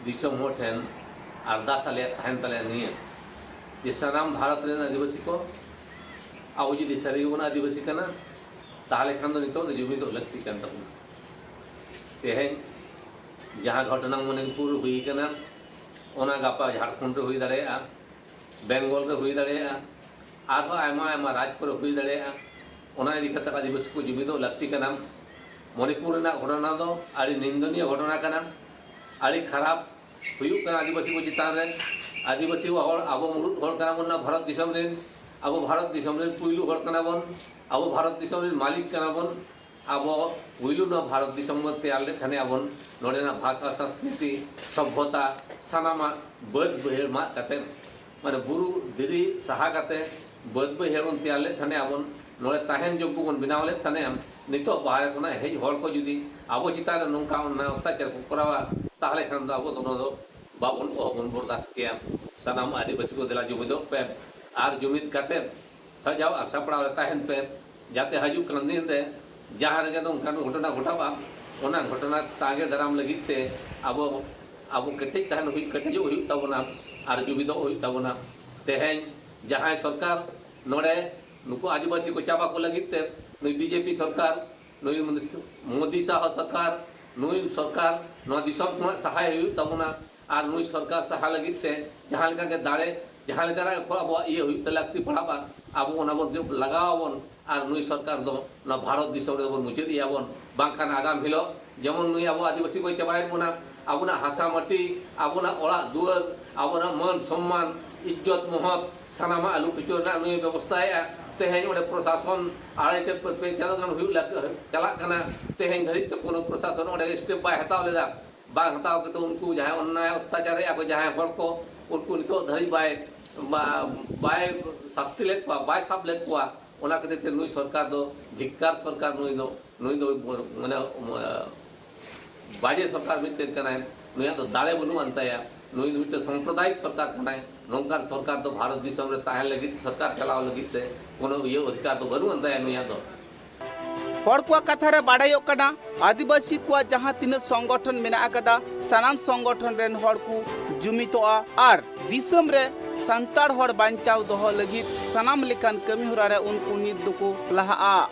ᱫᱤᱥᱚᱢ ᱦᱚᱲ ᱴᱷᱮᱱ ᱟᱨᱫᱟᱥ ᱟᱞᱮᱭᱟᱜ ᱛᱟᱦᱮᱱ ᱛᱟᱞᱮᱭᱟ ᱱᱤᱭᱟᱹ, ᱡᱮ ᱥᱟᱱᱟᱢ ᱵᱷᱟᱨᱚᱛ ᱨᱮᱱ ᱟᱹᱫᱤᱵᱟᱹᱥᱤ ᱠᱚ, ᱟᱵᱚ ᱡᱩᱫᱤ ᱥᱟᱹᱨᱤ ᱜᱮᱵᱚᱱ ᱟᱹᱫᱤᱵᱟᱹᱥᱤ ᱠᱟᱱᱟ, ᱛᱟᱦᱚᱞᱮ ᱠᱷᱟᱱ ᱫᱚ ᱱᱤᱛᱚᱜ ᱫᱚ ᱡᱩᱢᱤᱫᱚᱜ ᱞᱟᱹᱠᱛᱤ ᱠᱟᱱ ᱛᱟᱵᱚᱱᱟ᱾ ᱛᱮᱦᱮᱧ ᱡᱟᱦᱟᱸ ᱜᱷᱚᱴᱚᱱᱟ ᱢᱚᱱᱤᱯᱩᱨ ᱦᱩᱭ ᱠᱟᱱᱟ, ᱚᱱᱟ ᱜᱟᱯᱟ ᱡᱷᱟᱲᱠᱷᱚᱸᱰ ᱨᱮ ᱦᱩᱭ ᱫᱟᱲᱮᱭᱟᱜᱼᱟ, ᱵᱮᱝᱜᱚᱞ ᱨᱮ ᱦᱩᱭ ᱫᱟᱲᱮᱭᱟᱜᱼᱟ, ᱟᱨᱦᱚᱸ ᱟᱭᱢᱟ ᱟᱭᱢᱟ ᱨᱟᱡᱽ ᱠᱚᱨᱮ ᱦᱩᱭ ᱫᱟᱲᱮᱭᱟᱜᱼᱟ᱾ ᱚᱱᱟ ᱤᱫᱤ ᱠᱟᱛᱮ ᱟᱹᱫᱤᱵᱟᱹᱥᱤ ᱠᱚ ᱡᱩᱢᱤᱫᱚᱜ ᱞᱟᱹᱠᱛᱤ ᱠᱟᱱᱟ᱾ ᱢᱚᱱᱤᱯᱩᱨ ᱨᱮᱱᱟᱜ ᱜᱷᱚᱴᱚᱱᱟ ᱫᱚ ᱟᱹᱰᱤ ᱱᱤᱱᱫᱚᱱᱤᱭᱚ ᱜᱷᱚᱴᱚᱱᱟ ᱠᱟᱱᱟ, ᱟᱹᱰᱤ ᱠᱷᱟᱨᱟᱯ ᱦᱩᱭᱩᱜ ᱠᱟᱱᱟ ᱟᱹᱫᱤᱵᱟᱹᱥᱤ ᱠᱚ ᱪᱮᱛᱟᱱ ᱨᱮ᱾ ᱟᱹᱫᱤᱵᱟᱹᱥᱤ ᱦᱚᱲ, ᱟᱵᱚ ᱢᱩᱲᱩᱫ ᱦᱚᱲ ᱠᱟᱱᱟ ᱵᱚᱱ ᱱᱚᱣᱟ ᱵᱷᱟᱨᱚᱛ ᱫᱤᱥᱚᱢ ᱨᱮᱱ, ᱟᱵᱚ ᱵᱷᱟᱨᱚᱛ ᱫᱤᱥᱚᱢ ᱨᱮᱱ ᱯᱩᱭᱞᱩ ᱦᱚᱲ ᱠᱟᱱᱟ ᱵᱚᱱ, ᱟᱵᱚ ᱵᱷᱟᱨᱚᱛ ᱫᱤᱥᱚᱢ ᱨᱮᱱ ᱢᱟᱹᱞᱤᱠ ᱠᱟᱱᱟ ᱵᱚᱱ᱾ ᱟᱵᱚ ᱯᱩᱭᱞᱩ ᱱᱚᱣᱟ ᱵᱷᱟᱨᱚᱛ ᱫᱤᱥᱚᱢ ᱵᱚᱱ ᱛᱮᱭᱟᱨ ᱞᱮᱫ ᱠᱷᱟᱱᱮ ᱟᱵᱚᱱ ᱱᱚᱰᱮᱱᱟᱜ ᱵᱷᱟᱥᱟ, ᱥᱚᱝᱥᱠᱨᱤᱛᱤ, ᱥᱚᱵᱷᱚᱛᱟ, ᱥᱟᱱᱟᱢᱟᱜ ᱵᱟᱹᱫᱽ ᱵᱟᱹᱭᱦᱟᱹᱲ ᱢᱟᱜ ᱠᱟᱛᱮ, ᱢᱟᱱᱮ ᱵᱩᱨᱩ ᱫᱷᱤᱨᱤ ᱥᱟᱦᱟ ᱠᱟᱛᱮ ᱵᱟᱹᱫᱽ ᱵᱟᱹᱭᱦᱟᱹᱲ ᱵᱚᱱ ᱛᱮᱭᱟᱨ ᱞᱮᱫ ᱠᱷᱟᱱᱮ ᱟᱵᱚᱱ ᱱᱚᱰᱮ ᱛᱟᱦᱮᱱ ᱡᱳᱜᱽᱜᱚ ᱵᱚᱱ ᱵᱮᱱᱟᱣ ᱞᱮᱫ ᱠᱷᱟᱱᱮ, ᱱᱤᱛᱚᱜ ᱵᱟᱦᱨᱮ ᱠᱷᱚᱱᱟᱜ ᱦᱮᱡ ᱦᱚᱲ ᱠᱚ ᱡᱩᱫᱤ ᱟᱵᱚ ᱪᱮᱛᱟᱱ ᱨᱮ ᱱᱚᱝᱠᱟ ᱚᱱᱱᱟᱭ ᱚᱛᱛᱟᱪᱟᱨ ᱠᱚ ᱠᱚᱨᱟᱣᱟ, ᱛᱟᱦᱚᱞᱮ ᱠᱷᱟᱱ ᱫᱚ ᱟᱵᱚ ᱫᱚ ᱱᱚᱣᱟ ᱫᱚ ᱵᱟᱵᱚᱱ, ᱚᱦᱚᱵᱚᱱ ᱵᱚᱨᱫᱟᱥᱛ ᱠᱮᱭᱟ᱾ ᱥᱟᱱᱟᱢ ᱟᱹᱫᱤᱵᱟᱹᱥᱤ ᱠᱚ ᱫᱮᱞᱟ ᱡᱩᱢᱤᱫᱚᱜ ᱯᱮ ᱟᱨ ᱡᱩᱢᱤᱫ ᱠᱟᱛᱮ ᱥᱟᱡᱟᱣ ᱟᱨ ᱥᱟᱯᱲᱟᱣ ᱨᱮ ᱛᱟᱦᱮᱱ ᱯᱮ, ᱡᱟᱛᱮ ᱦᱤᱡᱩᱜ ᱠᱟᱱ ᱫᱤᱱ ᱨᱮ ᱡᱟᱦᱟᱸ ᱨᱮᱜᱮ ᱱᱚᱝᱠᱟᱱ ᱜᱷᱚᱴᱚᱱᱟ ᱜᱷᱚᱴᱟᱜᱼᱟ, ᱚᱱᱟ ᱜᱷᱚᱴᱚᱱᱟ ᱛᱟᱸᱜᱮ ᱫᱟᱨᱟᱢ ᱞᱟᱹᱜᱤᱫ ᱛᱮ ᱟᱵᱚ, ᱟᱵᱚ ᱠᱮᱴᱮᱡ ᱛᱟᱦᱮᱱ ᱦᱩᱭᱩᱜ, ᱠᱮᱴᱮᱡᱚᱜ ᱦᱩᱭᱩᱜ ᱛᱟᱵᱚᱱᱟ ᱟᱨ ᱡᱩᱢᱤᱫᱚᱜ ᱦᱩᱭᱩᱜ ᱛᱟᱵᱚᱱᱟ᱾ ᱛᱮᱦᱮᱧ ᱡᱟᱦᱟᱸᱭ ᱥᱚᱨᱠᱟᱨ ᱱᱚᱰᱮ ᱱᱩᱠᱩ ᱟᱹᱫᱤᱵᱟᱹᱥᱤ ᱠᱚ ᱪᱟᱵᱟ ᱠᱚ ᱞᱟᱹᱜᱤᱫ ᱛᱮ ᱱᱩᱭ ᱵᱤᱡᱮᱯᱤ ᱥᱚᱨᱠᱟᱨ, ᱱᱩᱭ ᱢᱳᱫᱤ ᱥᱟᱦᱟ ᱥᱚᱨᱠᱟᱨ, ᱱᱩᱭ ᱥᱚᱨᱠᱟᱨ ᱱᱚᱣᱟ ᱫᱤᱥᱚᱢ ᱠᱷᱚᱱᱟᱜ ᱥᱟᱦᱟᱭ ᱦᱩᱭᱩᱜ ᱛᱟᱵᱚᱱᱟ᱾ ᱟᱨ ᱱᱩᱭ ᱥᱚᱨᱠᱟᱨ ᱥᱟᱦᱟ ᱞᱟᱹᱜᱤᱫ ᱛᱮ ᱡᱟᱦᱟᱸ ᱞᱮᱠᱟ ᱜᱮ ᱫᱟᱲᱮ, ᱡᱟᱦᱟᱸ ᱞᱮᱠᱟᱱᱟᱜ ᱜᱮ ᱟᱵᱚᱣᱟᱜ ᱤᱭᱟᱹ ᱦᱩᱭᱩᱜ ᱛᱮ ᱞᱟᱹᱠᱛᱤ ᱯᱟᱲᱟᱜᱼᱟ, ᱟᱵᱚ ᱚᱱᱟ ᱵᱚᱱ ᱞᱟᱜᱟᱣ ᱟᱵᱚᱱ᱾ ᱟᱨ ᱱᱩᱭ ᱥᱚᱨᱠᱟᱨ ᱫᱚ ᱱᱚᱣᱟ ᱵᱷᱟᱨᱚᱛ ᱫᱤᱥᱚᱢ ᱨᱮᱵᱚᱱ ᱢᱩᱪᱟᱹᱫ ᱮᱭᱟ ᱵᱚᱱ, ᱵᱟᱝᱠᱷᱟᱱ ᱟᱜᱟᱢ ᱦᱤᱞᱳᱜ ᱡᱮᱢᱚᱱ ᱱᱩᱭ ᱟᱵᱚ ᱟᱹᱫᱤᱵᱟᱹᱥᱤ ᱠᱚᱭ ᱪᱟᱵᱟᱭᱮᱫ ᱵᱚᱱᱟ, ᱟᱵᱚᱱᱟᱜ ᱦᱟᱥᱟ ᱢᱟᱹᱴᱤ, ᱟᱵᱚᱱᱟᱜ ᱚᱲᱟᱜ ᱫᱩᱣᱟᱹᱨ, ᱟᱵᱚᱱᱟᱜ ᱢᱟᱹᱱ ᱥᱚᱢᱢᱟᱱ, ᱤᱡᱽᱡᱚᱛ ᱢᱚᱦᱚᱛ, ᱥᱟᱱᱟᱢᱟᱜ ᱞᱩᱴ ᱦᱚᱪᱚ ᱨᱮᱱᱟᱜ ᱱᱩᱭ ᱵᱮᱵᱚᱥᱛᱷᱟᱭᱮᱫᱼᱟ᱾ ᱛᱮᱦᱮᱧ ᱚᱸᱰᱮ ᱯᱨᱚᱥᱟᱥᱚᱱ ᱟᱲᱟᱭ ᱛᱮ ᱯᱮ ᱪᱟᱸᱫᱳ ᱜᱟᱱ ᱦᱩᱭᱩᱜ ᱞᱟᱜ-, ᱪᱟᱞᱟᱜ ᱠᱟᱱᱟ, ᱛᱮᱦᱮᱧ ᱫᱷᱟᱹᱨᱤᱡ ᱛᱮ ᱠᱳᱱᱳ ᱯᱨᱚᱥᱟᱥᱚᱱ ᱚᱸᱰᱮ ᱥᱴᱮᱯ ᱵᱟᱭ ᱦᱟᱛᱟᱣ ᱞᱮᱫᱟ᱾ ᱵᱟᱝ ᱦᱟᱛᱟᱣ ᱠᱟᱛᱮ ᱩᱱᱠᱩ ᱡᱟᱦᱟᱸᱭ ᱚᱱᱱᱟᱭ ᱚᱛᱛᱟᱪᱟᱨᱮᱫᱼᱟ ᱠᱚ ᱡᱟᱦᱟᱸᱭ ᱦᱚᱲ ᱠᱚ, ᱩᱱᱠᱩ ᱱᱤᱛᱚᱜ ᱫᱷᱟᱹᱨᱤᱡ ᱵᱟᱭ, ᱵᱟ-, ᱵᱟᱭ ᱥᱟᱥᱛᱤ ᱞᱮᱫ ᱠᱚᱣᱟ, ᱵᱟᱭ ᱥᱟᱵ ᱞᱮᱫ ᱠᱚᱣᱟ᱾ ᱚᱱᱟ ᱠᱷᱟᱹᱛᱤᱨ ᱛᱮ ᱱᱩᱭ ᱥᱚᱨᱠᱟᱨ ᱫᱚ ᱫᱷᱤᱠᱠᱟᱨ ᱥᱚᱨᱠᱟᱨ, ᱱᱩᱭ ᱫᱚ, ᱱᱩᱭ ᱫᱚ ᱢᱟᱱᱮ, ᱵᱟᱡᱮ ᱥᱚᱨᱠᱟᱨ ᱢᱤᱫᱴᱮᱱ ᱠᱟᱱᱟᱭ, ᱱᱩᱭᱟᱜ ᱫᱚ ᱫᱟᱲᱮ ᱵᱟᱹᱱᱩᱜ ᱟᱱ ᱛᱟᱭᱟ, ᱱᱩᱭ ᱫᱚ ᱢᱤᱫᱴᱮᱱ ᱥᱟᱢᱯᱨᱚᱫᱟᱭᱤᱠ ᱥᱚᱨᱠᱟᱨ ᱠᱟᱱᱟᱭ᱾ ᱱᱚᱝᱠᱟᱱ ᱥᱚᱨᱠᱟᱨ ᱫᱚ ᱵᱷᱟᱨᱚᱛ ᱫᱤᱥᱚᱢ ᱨᱮ ᱛᱟᱦᱮᱸ ᱞᱟᱹᱜᱤᱫ, ᱥᱚᱨᱠᱟᱨ ᱪᱟᱞᱟᱣ ᱞᱟᱹᱜᱤᱫ ᱛᱮ ᱠᱳᱱᱳ ᱤᱭᱟᱹ ᱚᱫᱷᱤᱠᱟᱨ ᱫᱚ ᱵᱟᱹᱱᱩᱜ ᱟᱱ ᱛᱟᱭᱟ ᱱᱩᱭᱟᱜ ᱫᱚ᱾ ᱦᱚᱲ ᱠᱚᱣᱟᱜ ᱠᱟᱛᱷᱟ ᱨᱮ ᱵᱟᱰᱟᱭᱚᱜ ᱠᱟᱱᱟ, ᱟᱹᱫᱤᱵᱟᱹᱥᱤ ᱠᱚᱣᱟᱜ ᱡᱟᱦᱟᱸ ᱛᱤᱱᱟᱹᱜ ᱥᱚᱝᱜᱚᱴᱷᱚᱱ ᱢᱮᱱᱟᱜ ᱟᱠᱟᱫᱟ, ᱥᱟᱱᱟᱢ ᱥᱚᱝᱜᱚᱴᱷᱚᱱ ᱨᱮᱱ ᱦᱚᱲ ᱠᱚ ᱡᱩᱢᱤᱫᱚᱜᱼᱟ ᱟᱨ ᱫᱤᱥᱚᱢ ᱨᱮ ᱥᱟᱱᱛᱟᱲ ᱦᱚᱲ ᱵᱟᱧᱪᱟᱣ ᱫᱚᱦᱚ ᱞᱟᱹᱜᱤᱫ ᱥᱟᱱᱟᱢ ᱞᱮᱠᱟᱱ ᱠᱟᱹᱢᱤ ᱦᱚᱨᱟ ᱨᱮ ᱩᱱᱠᱩ ᱱᱤᱛ ᱫᱚᱠᱚ ᱞᱟᱦᱟᱜᱼᱟ᱾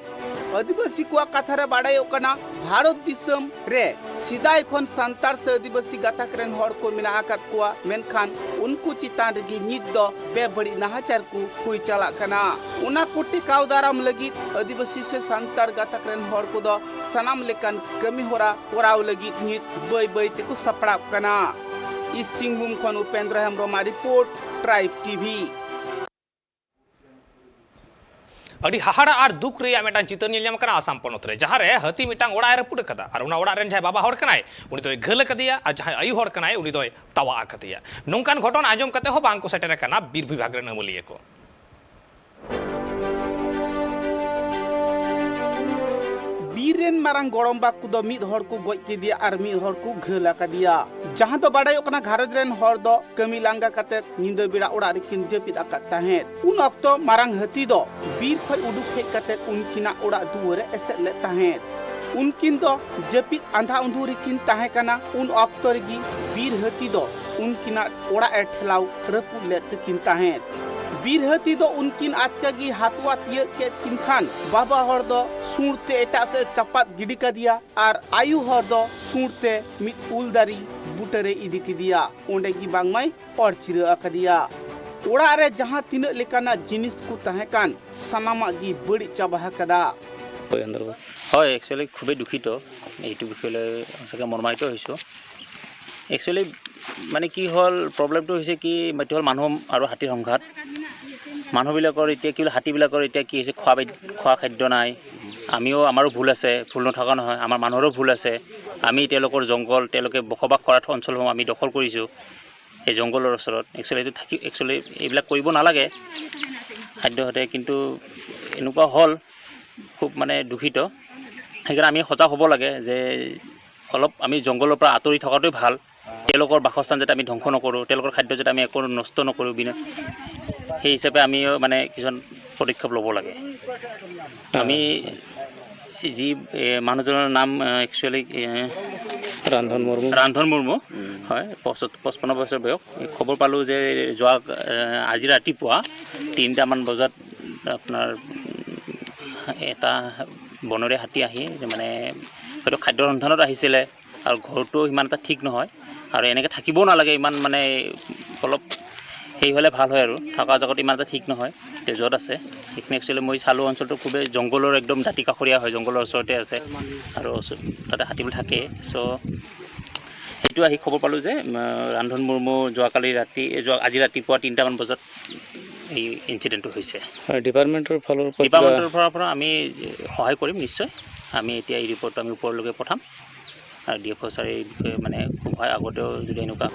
ᱟᱹᱫᱤᱵᱟᱹᱥᱤ ᱠᱚᱣᱟᱜ ᱠᱟᱛᱷᱟ ᱨᱮ ᱵᱟᱰᱟᱭᱚᱜ ᱠᱟᱱᱟ, ᱵᱷᱟᱨᱚᱛ ᱫᱤᱥᱚᱢ ᱨᱮ ᱥᱮᱫᱟᱭ ᱠᱷᱚᱱ ᱥᱟᱱᱛᱟᱲ ᱥᱮ ᱟᱹᱫᱤᱵᱟᱹᱥᱤ ᱜᱟᱛᱟᱠ ᱨᱮᱱ ᱦᱚᱲ ᱠᱚ ᱢᱮᱱᱟᱜ ᱟᱠᱟᱫ ᱠᱚᱣᱟ, ᱢᱮᱱᱠᱷᱟᱱ ᱩᱱᱠᱩ ᱪᱮᱛᱟᱱ ᱨᱮᱜᱮ ᱱᱤᱛ ᱫᱚ ᱵᱮᱵᱟᱹᱲᱤᱡ ᱱᱟᱦᱟᱪᱟᱨ ᱠᱚ ᱦᱩᱭ ᱪᱟᱞᱟᱜ ᱠᱟᱱᱟ᱾ ᱚᱱᱟ ᱠᱚ ᱴᱮᱠᱟᱣ ᱫᱟᱨᱟᱢ ᱞᱟᱹᱜᱤᱫ ᱟᱹᱫᱤᱵᱟᱹᱥᱤ ᱥᱮ ᱥᱟᱱᱛᱟᱲ ᱜᱟᱛᱟᱠ ᱨᱮᱱ ᱦᱚᱲ ᱠᱚᱫᱚ ᱥᱟᱱᱟᱢ ᱞᱮᱠᱟᱱ ᱠᱟᱹᱢᱤ ᱦᱚᱨᱟ ᱠᱚᱨᱟᱣ ᱞᱟᱹᱜᱤᱫ ᱱᱤᱛ ᱵᱟᱹᱭ ᱵᱟᱹᱭ ᱛᱮᱠᱚ ᱥᱟᱯᱲᱟᱜ ᱠᱟᱱᱟ᱾ ᱤᱥᱴ ᱥᱤᱝᱵᱷᱩᱢ ᱠᱷᱚᱱ ᱩᱯᱮᱱᱫᱨᱚ ᱦᱮᱢᱵᱨᱚᱢᱟᱜ ᱨᱤᱯᱳᱨᱴ, ᱴᱨᱟᱭᱤᱵᱽ ᱴᱤᱵᱷᱤ᱾ ᱟᱹᱰᱤ ᱦᱟᱦᱟᱲᱟ ᱟᱨ ᱫᱩᱠ ᱨᱮᱭᱟᱜ ᱢᱤᱫᱴᱟᱝ ᱪᱤᱛᱟᱹᱨ ᱧᱮᱞ ᱧᱟᱢ ᱠᱟᱱᱟ ᱟᱥᱟᱢ ᱯᱚᱱᱚᱛ ᱨᱮ, ᱡᱟᱦᱟᱸ ᱨᱮ ᱦᱟᱹᱛᱤ ᱢᱤᱫᱴᱟᱝ ᱚᱲᱟᱜ ᱮ ᱨᱟᱹᱯᱩᱫ ᱟᱠᱟᱫᱟ ᱟᱨ ᱚᱱᱟ ᱚᱲᱟᱜ ᱨᱮᱱ ᱡᱟᱦᱟᱸᱭ ᱵᱟᱵᱟ ᱦᱚᱲ ᱠᱟᱱᱟᱭ, ᱩᱱᱤ ᱫᱚᱭ ᱜᱷᱟᱹᱞ ᱟᱠᱟᱫᱮᱭᱟ ᱟᱨ ᱡᱟᱦᱟᱸᱭ ᱟᱭᱩ ᱦᱚᱲ ᱠᱟᱱᱟᱭ, ᱩᱱᱤ ᱫᱚᱭ ᱛᱟᱣᱟᱜ ᱟᱠᱟᱫᱮᱭᱟ᱾ ᱱᱚᱝᱠᱟᱱ ᱜᱷᱚᱴᱚᱱᱟ ᱟᱸᱡᱚᱢ ᱠᱟᱛᱮ ᱦᱚᱸ ᱵᱟᱝ ᱠᱚ ᱥᱮᱴᱮᱨ ᱟᱠᱟᱱᱟ ᱵᱤᱨ ᱵᱤᱵᱷᱟᱜᱽ ᱨᱮᱱ ᱟᱹᱢᱟᱹᱞᱤᱭᱟᱹ ᱠᱚ᱾ ᱵᱤᱨ ᱨᱮᱱ ᱢᱟᱨᱟᱝ ᱜᱚᱲᱚᱢᱵᱟ ᱠᱚᱫᱚ ᱢᱤᱫ ᱦᱚᱲ ᱠᱚ ᱜᱚᱡ ᱠᱮᱫᱮᱭᱟ ᱟᱨ ᱢᱤᱫ ᱦᱚᱲ ᱠᱚ ᱜᱷᱟᱹᱞ ᱟᱠᱟᱫᱮᱭᱟ᱾ ᱡᱟᱦᱟᱸ ᱫᱚ ᱵᱟᱰᱟᱭᱚᱜ ᱠᱟᱱᱟ, ᱜᱷᱟᱨᱚᱸᱡᱽ ᱨᱮᱱ ᱦᱚᱲ ᱫᱚ ᱠᱟᱹᱢᱤ ᱞᱟᱸᱜᱟ ᱠᱟᱛᱮ ᱧᱤᱫᱟᱹ ᱵᱮᱲᱟ ᱚᱲᱟᱜ ᱨᱮᱠᱤᱱ ᱡᱟᱹᱯᱤᱫ ᱟᱠᱟᱫ ᱛᱟᱦᱮᱸᱫ᱾ ᱩᱱ ᱚᱠᱛᱚ ᱢᱟᱨᱟᱝ ᱦᱟᱹᱛᱤ ᱫᱚ ᱵᱤᱨ ᱠᱷᱚᱱ ᱩᱰᱩᱠ ᱦᱮᱡ ᱠᱟᱛᱮ ᱩᱱᱠᱤᱱᱟᱜ ᱚᱲᱟᱜ ᱫᱩᱣᱟᱹᱨ ᱮ ᱮᱥᱮᱫ ᱞᱮᱫ ᱛᱟᱦᱮᱸᱫ᱾ ᱩᱱᱠᱤᱱ ᱫᱚ ᱡᱟᱹᱯᱤᱫ ᱟᱸᱫᱷᱟ ᱩᱸᱫᱷᱩ ᱨᱮᱠᱤᱱ ᱛᱟᱦᱮᱸ ᱠᱟᱱᱟ᱾ ᱩᱱ ᱚᱠᱛᱚ ᱨᱮᱜᱮ ᱵᱤᱨ ᱦᱟᱹᱛᱤ ᱫᱚ ᱩᱱᱠᱤᱱᱟᱜ ᱚᱲᱟᱜ ᱮ ᱴᱷᱮᱞᱟᱣ ᱨᱟᱹᱯᱩᱫ ᱞᱮᱫ ᱛᱟᱹᱠᱤᱱ ᱛᱟᱦᱮᱸᱫ᱾ ᱵᱤᱨ ᱦᱟᱹᱛᱤ ᱫᱚ ᱩᱱᱠᱤᱱ ᱟᱪᱠᱟ ᱜᱮ ᱦᱟᱛᱣᱟ ᱛᱤᱭᱟᱹᱜ ᱠᱮᱫ ᱠᱤᱱ ᱠᱷᱟᱱ ᱵᱟᱵᱟ ᱦᱚᱲ ᱫᱚ ᱥᱩᱸᱲ ᱛᱮ ᱮᱴᱟᱜ ᱥᱮᱫ ᱪᱟᱯᱟᱫ ᱜᱤᱰᱤ ᱠᱟᱫᱮᱭᱟ ᱟᱨ ᱟᱭᱩ ᱦᱚᱲ ᱫᱚ ᱥᱩᱸᱲ ᱛᱮ ᱢᱤᱫ ᱩᱞ ᱫᱟᱨᱮ ᱵᱩᱴᱟᱹᱨᱮ ᱤᱫᱤ ᱠᱮᱫᱮᱭᱟ᱾ ᱚᱸᱰᱮ ᱜᱮ ᱵᱟᱝᱢᱟᱭ ᱚᱨ ᱪᱤᱨᱟᱹ ᱟᱠᱟᱫᱮᱭᱟ᱾ ᱚᱲᱟᱜ ᱨᱮ ᱡᱟᱦᱟᱸ ᱛᱤᱱᱟᱹᱜ ᱞᱮᱠᱟᱱᱟᱜ ᱡᱤᱱᱤᱥ ᱠᱚ ᱛᱟᱦᱮᱸ ᱠᱟᱱ, ᱥᱟᱱᱟᱢᱟᱜ ᱜᱮ ᱵᱟᱹᱲᱤᱡ ᱪᱟᱵᱟ ᱟᱠᱟᱫᱟ᱾ হয়, একচুৱেলি খুবেই দুখিত। এইটো বিষয়ে লৈ সঁচাকৈ মৰ্মাহত হৈছোঁ। একচুৱেলি মানে কি হ'ল, প্ৰব্লেমটো হৈছে কি, এইটো হ'ল মানুহ আৰু হাতীৰ সংঘাত। মানুহবিলাকৰ এতিয়া কি হ'ল, হাতীবিলাকৰ এতিয়া কি হৈছে, খোৱা বাই- খোৱা খাদ্য নাই। আমিও, আমাৰো ভুল আছে, ভুল নথকা নহয়, আমাৰ মানুহৰো ভুল আছে। আমি তেওঁলোকৰ জংঘল, তেওঁলোকে বসবাস কৰা অঞ্চলসমূহ আমি দখল কৰিছোঁ। এই জংঘলৰ ওচৰত একচুৱেলি এইটো থাকি, একচুৱেলি এইবিলাক কৰিব নালাগে খাদ্য সৈতে, কিন্তু এনেকুৱা হ'ল, খুব মানে দুখিত। সেইকাৰণে আমি সজাগ হ'ব লাগে যে অলপ আমি জংঘলৰ পৰা আঁতৰি থকাটোৱেই ভাল। তেওঁলোকৰ বাসস্থান যাতে আমি ধ্বংস নকৰোঁ, তেওঁলোকৰ খাদ্য যাতে আমি একো নষ্ট নকৰোঁ, বিনা সেই হিচাপে আমিও মানে কিছুমান পদক্ষেপ ল'ব লাগে। আমি যি এ, মানুহজনৰ নাম একচুৱেলি ৰান্ধন মুৰ্মু। ৰান্ধন মুৰ্মু, হয়, পঁচ- পঁচপন্ন বছৰ বয়স। খবৰ পালোঁ যে যোৱা এ, আজি ৰাতিপুৱা তিনিটামান বজাত আপোনাৰ উম, এটা বনৰীয়া হাতী আহি মানে হয়তো খাদ্যৰ সন্ধানত আহিছিলে আৰু ঘৰটো সিমান এটা ঠিক নহয় আৰু এনেকৈ থাকিবও নালাগে, ইমান মানে অলপ হেৰি হ'লে ভাল হয় আৰু থকা জেগাটো ইমান এটা ঠিক নহয়। তে য'ত আছে সেইখিনি একচুৱেলি মই চালোঁ অঞ্চলটো খুবেই জংঘলৰ একদম দাঁতি কাষৰীয়া হয়, জংঘলৰ ওচৰতে আছে আৰু ওচ- তাতে হাতীবোৰ থাকে। চ' সেইটো আহি খবৰ পালোঁ যে উম, ৰান্ধন মুৰ্মু যোৱাকালি ৰাতি যোৱা আজি ৰাতিপুৱা তিনিটামান বজাত এই ইনচিডেণ্টটো হৈছে। হয়, ডিপাৰ্টমেণ্টৰ ফালৰ পৰা কিবা ডিপাৰ্টমেণ্টৰ ফালৰ পৰা আমি সহায় কৰিম নিশ্চয়। আমি এতিয়া এই ৰিপৰ্টটো আমি ওপৰলৈকে পঠাম আৰু ডি এফ অ' ছাৰে এই বিষয়ে মানে খুব হয় আগতেও যদি এনেকুৱা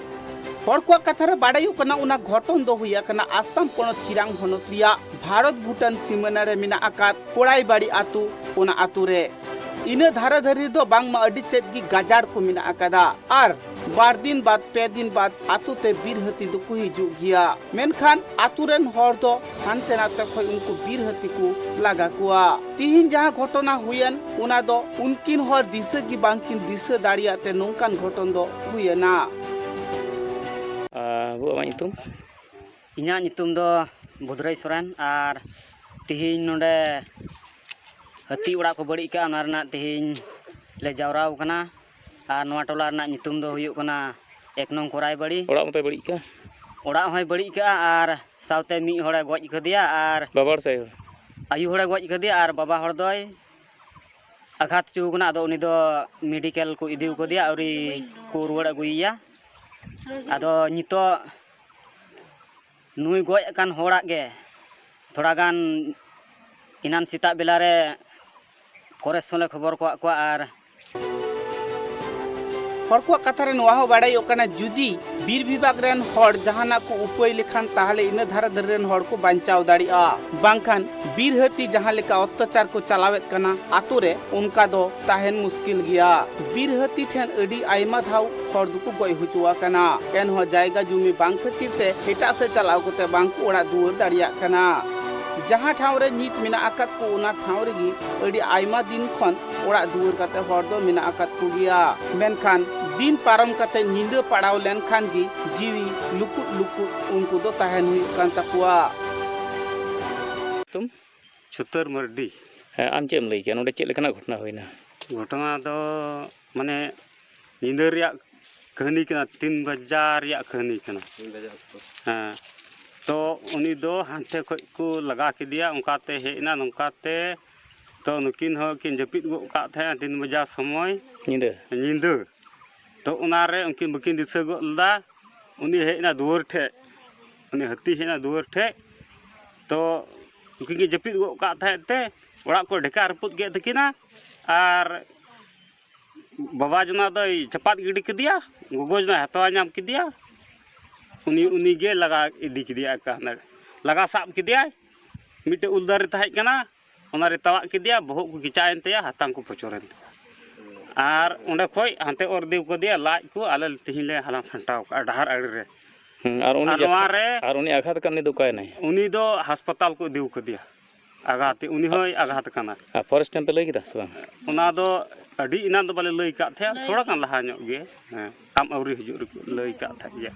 ᱦᱚᱲ ᱠᱚᱣᱟᱜ ᱠᱟᱛᱷᱟ ᱨᱮ ᱵᱟᱰᱟᱭᱚᱜ ᱠᱟᱱᱟ, ᱚᱱᱟ ᱜᱷᱚᱴᱚᱱ ᱫᱚ ᱦᱩᱭ ᱟᱠᱟᱱᱟ ᱟᱥᱟᱢ ᱯᱚᱱᱚᱛ ᱪᱤᱨᱟᱝ ᱦᱚᱱᱚᱛ ᱨᱮᱭᱟᱜ ᱵᱷᱟᱨᱚᱛ ᱵᱷᱩᱴᱟᱱ ᱥᱤᱢᱟᱹᱱᱟ ᱨᱮ ᱢᱮᱱᱟᱜ ᱟᱠᱟᱫ ᱠᱚᱲᱟᱭᱵᱟᱲᱤ ᱟᱛᱳ, ᱚᱱᱟ ᱟᱛᱳ ᱨᱮ᱾ ᱤᱱᱟᱹ ᱫᱷᱟᱨᱟ ᱫᱷᱟᱹᱨᱤ ᱨᱮᱫᱚ ᱵᱟᱝᱢᱟ ᱟᱹᱰᱤ ᱛᱮᱫ ᱜᱮ ᱜᱟᱡᱟᱲ ᱠᱚ ᱢᱮᱱᱟᱜ ᱟᱠᱟᱫᱟ ᱟᱨ ᱵᱟᱨ ᱫᱤᱱ ᱵᱟᱫ ᱯᱮ ᱫᱤᱱ ᱵᱟᱫ ᱟᱛᱳ ᱛᱮ ᱵᱤᱨ ᱦᱟᱹᱛᱤ ᱫᱚᱠᱚ ᱦᱤᱡᱩᱜ ᱜᱮᱭᱟ᱾ ᱢᱮᱱᱠᱷᱟᱱ ᱟᱛᱳ ᱨᱮᱱ ᱦᱚᱲ ᱫᱚ ᱦᱟᱱᱛᱮ ᱱᱟᱛᱮ ᱠᱷᱚᱱ ᱩᱱᱠᱩ ᱵᱤᱨ ᱦᱟᱹᱛᱤ ᱠᱚ ᱞᱟᱜᱟ ᱠᱚᱣᱟ᱾ ᱛᱤᱦᱤᱧ ᱡᱟᱦᱟᱸ ᱜᱷᱚᱴᱚᱱᱟ ᱦᱩᱭᱮᱱ, ᱚᱱᱟ ᱫᱚ ᱩᱱᱠᱤᱱ ᱦᱚᱲ ᱫᱤᱥᱟᱹ ᱜᱮ ᱵᱟᱝᱠᱤᱱ ᱫᱤᱥᱟᱹ ᱫᱟᱲᱮᱭᱟᱜ ᱛᱮ ᱱᱚᱝᱠᱟᱱ ᱜᱷᱚᱴᱚᱱ ᱫᱚ ᱦᱩᱭᱮᱱᱟ᱾ ᱟᱨ ᱵᱟᱹᱵᱩ, ᱟᱢᱟᱜ ᱧᱩᱛᱩᱢ? ᱤᱧᱟᱹᱜ ᱧᱩᱛᱩᱢ ᱫᱚ ᱵᱩᱫᱷᱨᱟᱹᱭ ᱥᱚᱨᱮᱱ᱾ ᱟᱨ ᱛᱤᱦᱤᱧ ᱱᱚᱰᱮ ᱦᱟᱹᱛᱤ ᱚᱲᱟᱜ ᱠᱚ ᱵᱟᱹᱲᱤᱡ ᱠᱟᱜᱼᱟ, ᱚᱱᱟ ᱨᱮᱱᱟᱜ ᱛᱤᱦᱤᱧ ᱞᱮ ᱡᱟᱣᱨᱟ ᱟᱠᱟᱱᱟ᱾ ᱟᱨ ᱱᱚᱣᱟ ᱴᱚᱞᱟ ᱨᱮᱱᱟᱜ ᱧᱩᱛᱩᱢ ᱫᱚ ᱦᱩᱭᱩᱜ ᱠᱟᱱᱟ ᱮᱠ ᱱᱚᱝ ᱠᱚᱨᱟᱭ ᱵᱟᱲᱤ᱾ ᱚᱲᱟᱜ ᱢᱟᱛᱚᱭ ᱵᱟᱹᱲᱤᱡ ᱠᱟᱜᱼᱟ᱾ ᱚᱲᱟᱜ ᱦᱚᱸᱭ ᱵᱟᱹᱲᱤᱡ ᱠᱟᱜᱼᱟ ᱟᱨ ᱥᱟᱶᱛᱮ ᱢᱤᱫ ᱦᱚᱲᱮ ᱜᱚᱡ ᱠᱟᱫᱮᱭᱟ ᱟᱨ ᱵᱟᱵᱟ ᱦᱚᱲ ᱥᱮ ᱟᱭᱳ ᱦᱚᱲ? ᱟᱭᱳ ᱦᱚᱲᱮ ᱜᱚᱡ ᱠᱟᱫᱮᱭᱟ ᱟᱨ ᱵᱟᱵᱟ ᱦᱚᱲ ᱫᱚᱭ ᱟᱜᱷᱟᱛ ᱦᱚᱪᱚ ᱠᱟᱱᱟ᱾ ᱟᱫᱚ ᱩᱱᱤ ᱫᱚ ᱢᱮᱰᱤᱠᱮᱞ ᱠᱚ ᱤᱫᱤ ᱠᱟᱫᱮᱭᱟ, ᱟᱹᱣᱨᱤ ᱠᱚ ᱨᱩᱣᱟᱹᱲ ᱟᱹᱜᱩᱭᱮᱭᱟ᱾ ᱟᱫᱚ ᱱᱤᱛᱚᱜ ᱱᱩᱭ ᱜᱚᱡ ᱟᱠᱟᱱ ᱦᱚᱲᱟᱜ ᱜᱮ ᱛᱷᱚᱲᱟ ᱜᱟᱱ ᱮᱱᱟᱱ ᱥᱮᱛᱟᱜ ᱵᱮᱞᱟ ᱨᱮ ᱯᱷᱚᱨᱮᱥᱴ ᱦᱚᱸᱞᱮ ᱠᱷᱚᱵᱚᱨ ᱠᱚᱣᱟᱜ ᱠᱚᱣᱟ ᱟᱨ ᱦᱚᱲ ᱠᱚᱣᱟᱜ ᱠᱟᱛᱷᱟ ᱨᱮ ᱱᱚᱣᱟ ᱦᱚᱸ ᱵᱟᱲᱟᱭᱚᱜ ᱠᱟᱱᱟ, ᱡᱩᱫᱤ ᱵᱤᱨ ᱵᱤᱵᱷᱟᱜᱽ ᱨᱮᱱ ᱦᱚᱲ ᱡᱟᱦᱟᱱᱟᱜ ᱠᱚ ᱩᱯᱟᱹᱭ ᱞᱮᱠᱷᱟᱱ, ᱛᱟᱦᱞᱮ ᱤᱱᱟᱹ ᱫᱷᱟᱨᱮ ᱫᱷᱟᱨᱮ ᱨᱮᱱ ᱦᱚᱲ ᱠᱚ ᱵᱟᱧᱪᱟᱣ ᱫᱟᱲᱮᱭᱟᱜᱼᱟ, ᱵᱟᱝᱠᱷᱟᱱ ᱵᱤᱨ ᱦᱟᱹᱛᱤ ᱡᱟᱦᱟᱸ ᱞᱮᱠᱟ ᱚᱛᱛᱟᱪᱟᱨ ᱠᱚ ᱪᱟᱞᱟᱣᱮᱫ ᱠᱟᱱᱟ ᱟᱛᱳ ᱨᱮ, ᱚᱱᱠᱟ ᱫᱚ ᱛᱟᱦᱮᱱ ᱢᱩᱥᱠᱤᱞ ᱜᱮᱭᱟ᱾ ᱵᱤᱨ ᱦᱟᱹᱛᱤ ᱴᱷᱮᱱ ᱟᱹᱰᱤ ᱟᱭᱢᱟ ᱫᱷᱟᱣ ᱦᱚᱲ ᱫᱚᱠᱚ ᱜᱚᱡ ᱦᱚᱪᱚ ᱟᱠᱟᱱᱟ, ᱮᱱᱦᱚᱸ ᱡᱟᱭᱜᱟ ᱡᱩᱢᱤ ᱵᱟᱝ ᱠᱷᱟᱹᱛᱤᱨ ᱛᱮ ᱮᱴᱟᱜ ᱥᱮᱫ ᱪᱟᱞᱟᱣ ᱠᱟᱛᱮ ᱵᱟᱝ ᱠᱚ ᱚᱲᱟᱜ ᱫᱩᱣᱟᱹᱨ ᱫᱟᱲᱮᱭᱟᱜ ᱠᱟᱱᱟ᱾ ᱡᱟᱦᱟᱸ ᱴᱷᱟᱶ ᱨᱮ ᱱᱤᱛ ᱢᱮᱱᱟᱜ ᱟᱠᱟᱫ ᱠᱚ, ᱚᱱᱟ ᱴᱷᱟᱶ ᱨᱮᱜᱮ ᱟᱹᱰᱤ ᱟᱭᱢᱟ ᱫᱤᱱ ᱠᱷᱚᱱ ᱚᱲᱟᱜ ᱫᱩᱣᱟᱹᱨ ᱠᱟᱛᱮ ᱦᱚᱲ ᱫᱚ ᱢᱮᱱᱟᱜ ᱟᱠᱟᱫ ᱠᱚᱜᱮᱭᱟ᱾ ᱢᱮᱱᱠᱷᱟᱱ ᱫᱤᱱ ᱯᱟᱨᱚᱢ ᱠᱟᱛᱮ ᱧᱤᱫᱟᱹ ᱯᱟᱲᱟᱣ ᱞᱮᱱᱠᱷᱟᱱ ᱜᱮ ᱡᱤᱣᱤ ᱞᱩᱠᱩᱫ ᱞᱩᱠᱩᱫ ᱩᱱᱠᱩ ᱫᱚ ᱛᱟᱦᱮᱱ ᱦᱩᱭᱩᱜ ᱠᱟᱱ ᱛᱟᱠᱚᱣᱟ᱾ ᱧᱩᱛᱩᱢ? ᱪᱷᱩᱛᱟᱹᱨ ᱢᱟᱹᱨᱰᱤ᱾ ᱦᱮᱸ, ᱟᱢ ᱪᱮᱫ ᱮᱢ ᱞᱟᱹᱭ ᱠᱮᱭᱟ? ᱱᱚᱰᱮ ᱪᱮᱫ ᱞᱮᱠᱟᱱᱟᱜ ᱜᱷᱚᱴᱚᱱᱟ ᱦᱩᱭᱱᱟ? ᱜᱷᱚᱴᱚᱱᱟ ᱫᱚ ᱢᱟᱱᱮ ᱧᱤᱫᱟᱹ ᱨᱮᱭᱟᱜ ᱠᱟᱹᱦᱱᱤ ᱠᱟᱱᱟ, ᱛᱤᱱ ᱵᱟᱡᱟ ᱨᱮᱭᱟᱜ ᱠᱟᱹᱦᱱᱤ ᱠᱟᱱᱟ᱾ ᱛᱤᱱ ᱵᱟᱡᱟ ᱚᱠᱛᱚ᱾ ᱦᱮᱸ, ᱛᱚ ᱩᱱᱤ ᱫᱚ ᱦᱟᱱᱛᱮ ᱠᱷᱚᱡ ᱠᱚ ᱞᱟᱜᱟ ᱠᱮᱫᱮᱭᱟ, ᱚᱱᱠᱟᱛᱮ ᱦᱮᱡ ᱮᱱᱟ, ᱱᱚᱝᱠᱟᱛᱮ ᱛᱚ ᱱᱩᱠᱤᱱ ᱦᱚᱸ ᱠᱤᱱ ᱡᱟᱹᱯᱤᱫ ᱜᱚᱫ ᱠᱟᱜ ᱛᱟᱦᱮᱸᱜᱼᱟ ᱛᱤᱱ ᱵᱟᱡᱟ ᱥᱚᱢᱚᱭ᱾ ᱧᱤᱫᱟᱹ? ᱧᱤᱫᱟᱹ᱾ ᱛᱚ ᱚᱱᱟᱨᱮ ᱩᱱᱠᱤᱱ ᱵᱟᱹᱠᱤᱱ ᱫᱤᱥᱟᱹ ᱜᱚᱫ ᱞᱮᱫᱟ᱾ ᱩᱱᱤ ᱦᱮᱡ ᱮᱱᱟ ᱫᱩᱣᱟᱹᱨ ᱴᱷᱮᱡ, ᱩᱱᱤ ᱦᱟᱹᱛᱤ ᱦᱮᱡ ᱮᱱᱟ ᱫᱩᱣᱟᱹᱨ ᱴᱷᱮᱡ᱾ ᱛᱚ ᱩᱱᱠᱤᱱ ᱠᱤᱱ ᱡᱟᱹᱯᱤᱫ ᱜᱚᱫ ᱠᱟᱜ ᱛᱟᱦᱮᱸᱫ ᱛᱮ ᱚᱲᱟᱜ ᱠᱚ ᱰᱷᱮᱠᱟ ᱨᱟᱹᱯᱩᱫ ᱠᱮᱫ ᱛᱟᱹᱠᱤᱱᱟ᱾ ᱟᱨ ᱵᱟᱵᱟ ᱡᱚᱱᱟ ᱫᱚᱭ ᱪᱟᱯᱟᱫ ᱜᱤᱰᱤ ᱠᱮᱫᱮᱭᱟ, ᱜᱚᱜᱚ ᱡᱚᱱᱟᱭ ᱦᱟᱛᱟᱣ ᱧᱟᱢ ᱠᱮᱫᱮᱭᱟ, ᱩᱱᱤ ᱩᱱᱤ ᱜᱮ ᱞᱟᱜᱟ ᱤᱫᱤ ᱠᱮᱫᱮᱭᱟ᱾ ᱮᱠᱟ ᱦᱟᱱᱮ ᱞᱟᱜᱟ ᱥᱟᱵ ᱠᱮᱫᱮᱭᱟᱭ, ᱢᱤᱫᱴᱮᱡ ᱩᱞ ᱫᱟᱨᱮ ᱛᱟᱦᱮᱸ ᱠᱟᱱᱟ, ᱚᱱᱟ ᱨᱮ ᱛᱟᱣᱟᱜ ᱠᱮᱫᱮᱭᱟ, ᱵᱚᱦᱚᱜ ᱠᱚ ᱠᱮᱪᱟᱜ ᱮᱱ ᱛᱟᱭᱟ, ᱦᱟᱛᱟᱝ ᱠᱚ ᱯᱚᱪᱚᱨ ᱮᱱ ᱛᱟᱭᱟ᱾ ᱟᱨ ᱚᱸᱰᱮ ᱠᱷᱚᱡ ᱦᱟᱱᱛᱮ ᱚᱨ ᱤᱫᱤ ᱠᱟᱫᱮᱭᱟ, ᱞᱟᱡ ᱠᱚ ᱟᱞᱮ ᱛᱮᱦᱤᱧ ᱞᱮ ᱦᱟᱞᱟᱝ ᱥᱟᱢᱴᱟᱣ ᱠᱟᱜᱼᱟ ᱰᱟᱦᱟᱨ ᱟᱲᱮ ᱨᱮ᱾ ᱦᱩᱸ, ᱟᱨ ᱩᱱᱤ ᱟᱨ ᱡᱟᱦᱟᱸ ᱱᱚᱣᱟ ᱨᱮ ᱟᱨ ᱩᱱᱤ ᱟᱜᱷᱟᱛ ᱟᱠᱟᱫ ᱩᱱᱤ ᱫᱚ ᱚᱠᱟᱭᱮᱱᱟᱭ? ᱩᱱᱤ ᱫᱚ ᱦᱟᱥᱯᱟᱛᱟᱞ ᱠᱚ ᱤᱫᱤ ᱠᱟᱫᱮᱭᱟ᱾ ᱟᱜᱷᱟᱛ, ᱩᱱᱤ ᱦᱚᱸᱭ ᱟᱜᱷᱟᱛ ᱟᱠᱟᱱᱟ᱾ ᱟᱨ ᱯᱷᱚᱨᱮᱥᱴ ᱴᱷᱮᱱ ᱯᱮ ᱞᱟᱹᱭ ᱠᱮᱫᱟ ᱥᱮ ᱵᱟᱝ? ᱚᱱᱟ ᱫᱚ ᱟᱹᱰᱤ ᱮᱱᱟᱱ ᱫᱚ ᱵᱟᱞᱮ ᱞᱟᱹᱭ ᱠᱟᱜ ᱛᱟᱦᱮᱸᱫ, ᱛᱷᱚᱲᱟ ᱜᱟᱱ ᱞᱟᱦᱟ ᱧᱚᱜ ᱜᱮ, ᱦᱮᱸ, ᱟᱢ ᱟᱹᱣᱨᱤ ᱦᱤᱡᱩᱜ ᱨᱮᱠᱚ ᱞᱟᱹᱭ ᱠᱟᱜ ᱛᱟᱦᱮᱸᱫ ᱜᱮᱭᱟ᱾